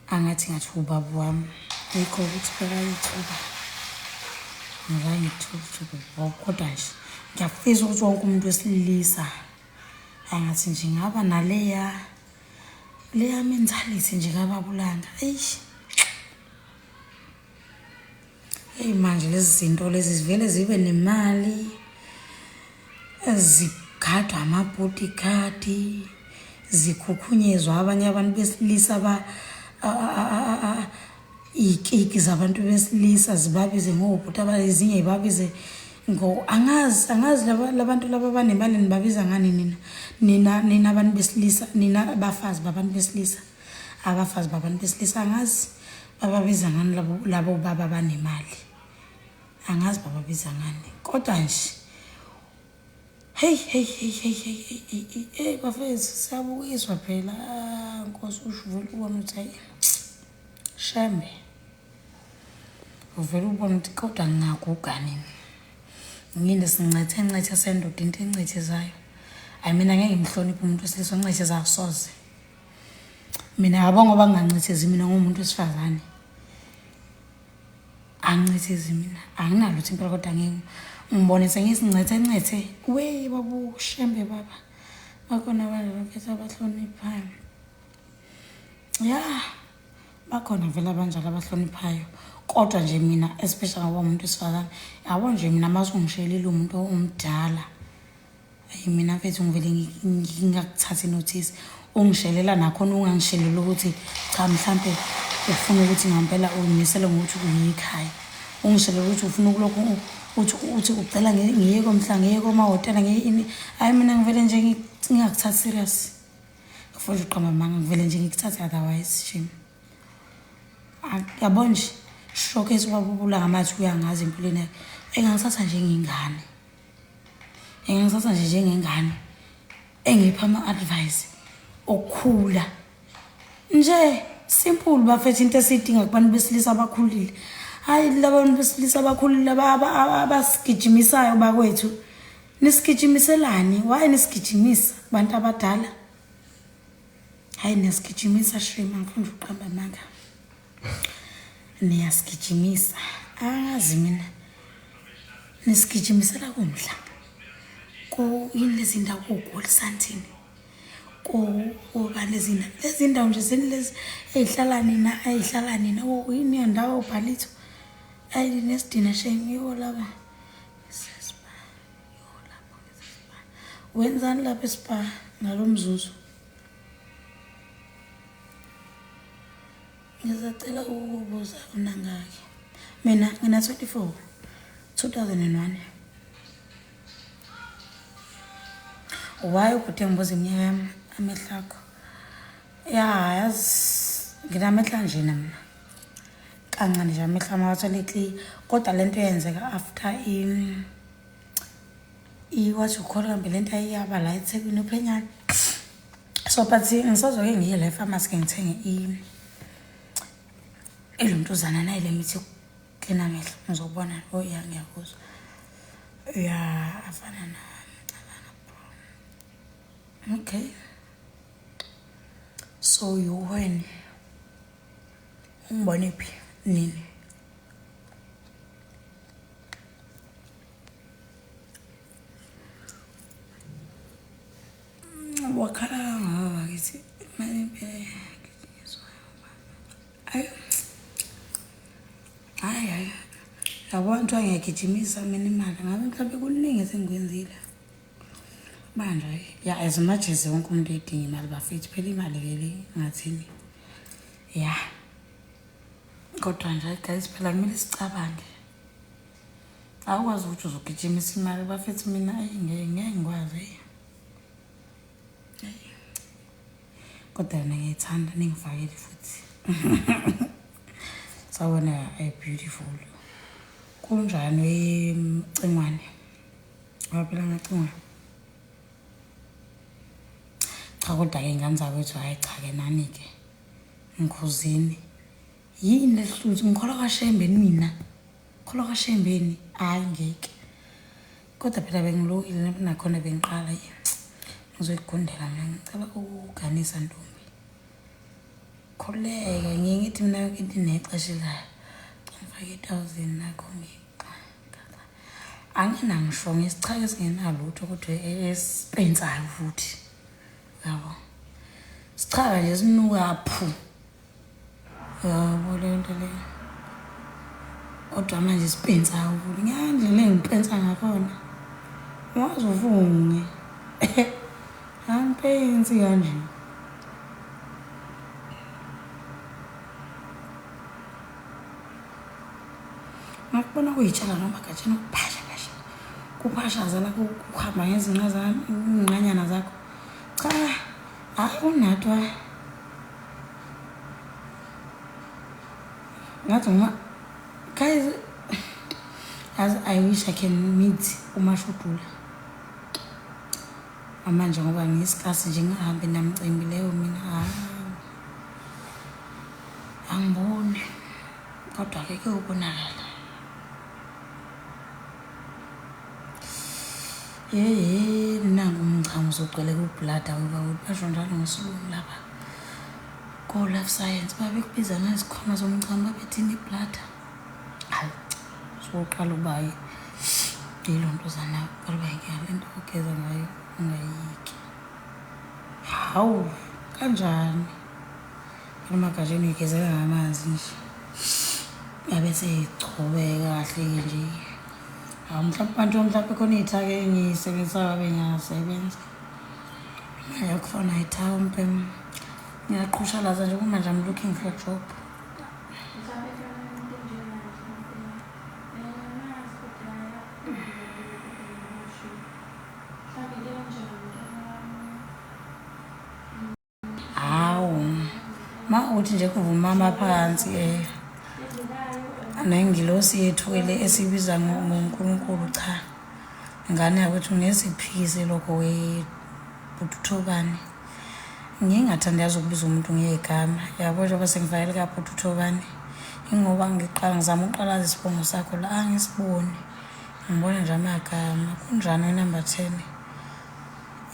angathi ngathi ubaba wami yikho ukuthi phela ithuba ngizange ngithole ithuba kodwa nje ngiyafisa ukuthi wonke umuntu wesilisa angathi nje ngaba naleya leya mentality nje kababulanga eish Eyi manje lezi zinto lezi zivele zibe nemali zigadwa ama-bodyguard zikhukhunyezwa abanye abantu besilisa ba iy'kiki zabantu besilisa zibabize ngobhuti ezinye zibabize ngo angazi angazi labantu laba banemali nibabiza ngani nina nina nina abantu besilisa nina abafazi babantu besilisa. Abafazi babantu besilisa angazi bababiza ngani labo labo baba banemali. Angazi bababiza ngani. Kodwa nje hey hey hey hey hey hey hey hey bafethu siyabukiswa phela ah, Nkosi usho uvele ubone ukuthi hayi shembe uvele ubone ukuthi kodwa ngingaguga nini nginesincethe ncethe sendoda into encethezayo ayi mina ngeke ngimhloniphe umuntu wesilisa oncethezayo soze mina yabo ngoba ngingancethezi mina ngumuntu wesifazane angincethezi mina anginalutho impela kodwa ngeke ngibone sengisincethe ncethe we babu shembe baba bakhona abantu bafethu abahloniphayo ya bakhona vele abanjalo abahloniphayo kodwa nje mina especially ngoba umuntu wesifazane yabo nje mina uma usungishayelile umuntu omdala ayi mina mfethu ngivele ngingakuthathi notice ungishelela nakhona ungangisheleli ukuthi cha mhlampe ufuna ukuthi ngampela uyimisele ngokuthi uyikhaya ungishelela ukuthi ufuna ukulokhu uthi uthi ucela ngiye komhla ngiye komahhotela ngiye ini hayi mina ngivele nje ngingakuthathi serious ngifuna nje uqamba amanga ngivele nje ngikuthathe otherwise shame yabo nje showcase ubabubula ngamathi uyangazi empilweni yakhe engangithatha njengengane engangithatha nje njengengane engipha ama-advice okukhula nje simple bafethu into esiyidinga kubantu besilisa abakhulile hayi labantu besilisa abakhulile abasigijimisayo bakwethu nisigijimiselani why nisigijimisa bantu abadala hayi niyasigijimisa shame angifuni nje ukuqamba amanga niyasigijimisa angazi mina nisigijimisela kumdla ko yini lezi ndawo kogoli santhini koba lezi ndawo lezi ndawo nje zini lezi ey'hlala nina ey'hlala nina yini iyo ndawo bhalitho ayi nesidina shame yiwo laba wenzani lapha espa ngalo mzuzu Ngisacela ukukubuza unangaki? Mina ngina 24 2001. Why ubhuti engibuza iminyaka yami amehlo akho? Ya yazi nginamehlo anjena mina. Kancane nje amehlo ami awathole clear kodwa lento yenzeka after i i what you call kambe lento ayiyaba la eThekwini uphenyane. So but ngisazoke ngiye la efamasi ke ngithenge iluntuzana nayi le mithi yokuklina amehlo ngizobona oh ya ngiyakuzwa ya afana nami cabanga bro okay so you when ungibone phi nini Wakhala kangaka bakithi imali impela ayi hayi hayi yabo kuthiwa ngiyagijimisa mina imali ngabe mhlawumbe kuningi esengikwenzile manje ya as much as wonke umuntu eyidinga imali bafethu phela imali vele ngathini ya kodwa nje guys phela kumele sicabange awukwazi ukuthi uzogijimisa imali bafethu mina ayi ngeke ngeke ngikwazi eyi kodwa yona ngiyayithanda ningifakele futhi sawona ay beautiful kunjani wemcingwane waphela ngacingwane cha kodwa-ke ingane zakwethu hhayi cha-ke nani-ke ngikhuzini yini lesihluthu ngikholwa kashembe nina kholwa kashembeni hhayi ngeke kodwa phela bengilokile nakhona bengiqala ngizoyigundela mina ngicela ukuganisa ntombi khululeka ngiye ngithi mina yonke into inexesha layo ngifake i-thousand nakho anginangisho ngisichaka esingenalutho kodwa esipensayo futhi yabo sichaka nje sinuka phu Yabo leyo nto leyo. Kodwa manje isipensa kakhulu. Ngiyandlela engipensa ngakhona. Ungaze ufunge. Angipensi kanje. Ngakubona kuyitshala noma gatsheni kuphasha phasha. Kuphashaza la kuhamba ngezinqa zami, inqanyana zakho. Cha, hayi unatwa. Ngathi ngoma guys, as I wish I can meet uMashudula. Manje ngoba ngiyisikasi nje ngingahambi namcimbi leyo mina angiboni kodwa-ke kuyobonakala. Yeye nangu umchamo uzogcwele kublada ngoba basho njalo ngesilungu lapha ko-life science babekubiza ngezikhwama zomchamo babethini iblada. Hayi soqala ukuba yilo ntozana qala inkinga le nto ogeza ngayo ungayiyeki. Hawu kanjani? Emagajeni uyigezela ngamanzi nje. Yabe seyichobeka kahle-ke nje. Hawu mhlawumbe manje mhlawumbe khona iy'thako engiyisebenzisayo abe ngiyasebenza. Manje akukhona iy'thako mbhemu. Ngiyaqhushalaza nje kumanje I'm looking for job. Hawu, ma uthi nje kuvuma amaphansi eh nengilosi yethu-ke le esibiza ngoNkulunkulu cha ngane yakwethu ngeke sikuphikise lokho webhututhobani ngingathandi yazi ukubiza umuntu ngegama yabo njengoba sengifakele kabhututhobani ingoba ngiqala ngizama ukuqalaza isibongo sakho la angisiboni ngibona nje amagama kunjani number 10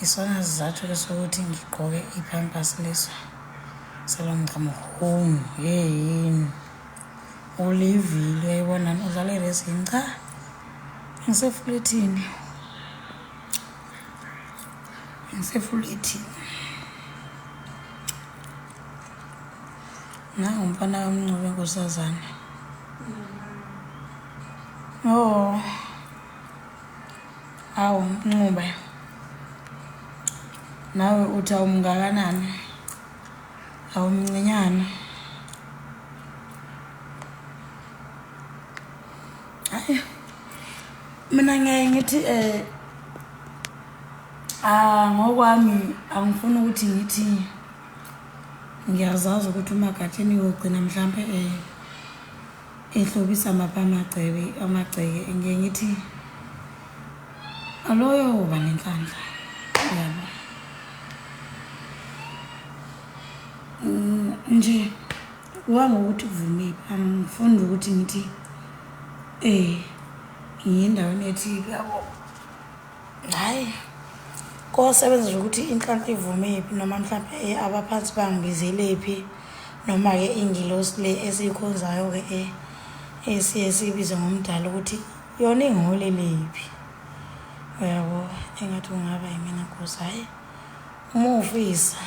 isona sizathu-ke sokuthi ngigqoke i-pampers leso salo mchamo home yeyini ulivile uyayibona udlala eresini cha ngisefulethini ngisefulethini nangu umfana kamncube nkosazane oh awu mncube nawe uthi awumngakanani awumncinyane hayi mina ngiyaye ngithi um ah ngokwami angifuni ukuthi ngithi ngiyazazi ukuthi umagatsheni uyogcina mhlampe um ehlobisa mapha amagcebe amagceke ngiye ngithi aloyo uba nenhlanhla yabo mm, nje kuba ngokuthi kuvumile angifuni ukuthi ngithi eh ngiye endaweni ethile yabo hhayi kosebenza nje ukuthi inhlanhla ivumephi noma mhlawumbe eh, abaphansi bangibizelephi noma-ke ingilosi le esiyikhonzayo-ke eh, esiye siyibize ngomdala ukuthi yona ingiholelephi uyabo engathi kungaba yimina nkosi hhayi uma ufisa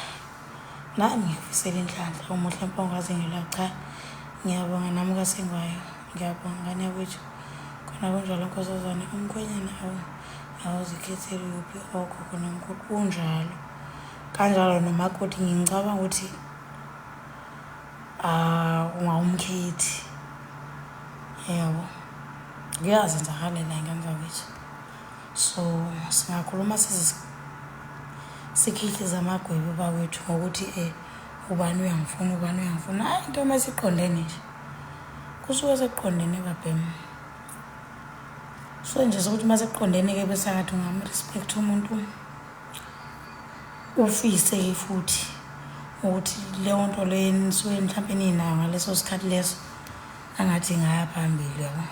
nami ngikufisela inhlanhla umuhle mpongo azingelwa cha ngiyabonga nami kasengwayo ngiyabonga ngane yakwethu khona kunjalo nkosazane umkhwenyana awu awuzikhetheli uphi ogogo nomkhulu kunjalo kanjalo nomakoti ngicabanga ukuthi ah ungawumkhethi yebo kuyazenzakalela ingane zakwethu so singakhuluma size sikhihlize amagwebu bakwethu ngokuthi um ubani uyangifuna ubani uyangifuna hayi into uma siqondene nje kusuke sekuqondene babhemu so nje sokuthi uma sekuqondene-ke bese angathi ungamrespect umuntu ufise-ke futhi ukuthi leyo nto leyo nisuke mhlawumpe ninayo ngaleso sikhathi leso angathi ingaya phambili yabo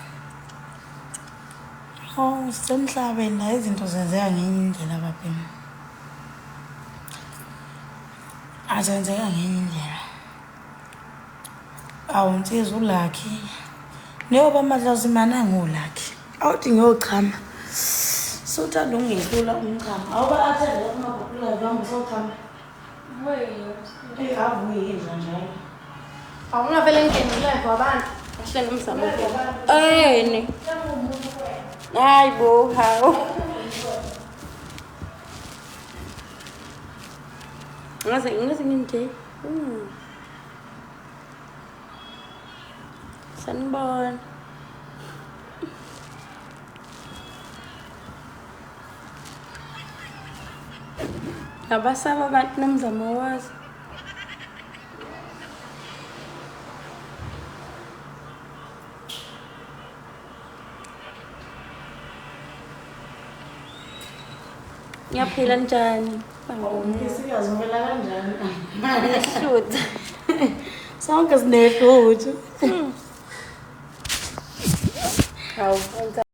oh sisemhlabeni la izinto zenzeka ngenye indlela babhemu azenzeka ngenye indlela Awu nsizwa uLucky. Niyoba amadlozi mana nguLucky. Awuthi ngiyochama. Suthanda ungehlula umchamo. Awuba athanda umabhukula bamba sochama. Hey avuyinja njalo. Awungavele ngene live wabantu. Kahle nomzamo. Eni. Hayi bo, hawu. Ngaze ngaze nginje. Mm. Sanibona. Abasaba abantu nomzamo wazi. Ngiyaphila njani? Umkhosikazi uvela kanjani? Ngihlutha. Sonke sinehluthu. Hawu.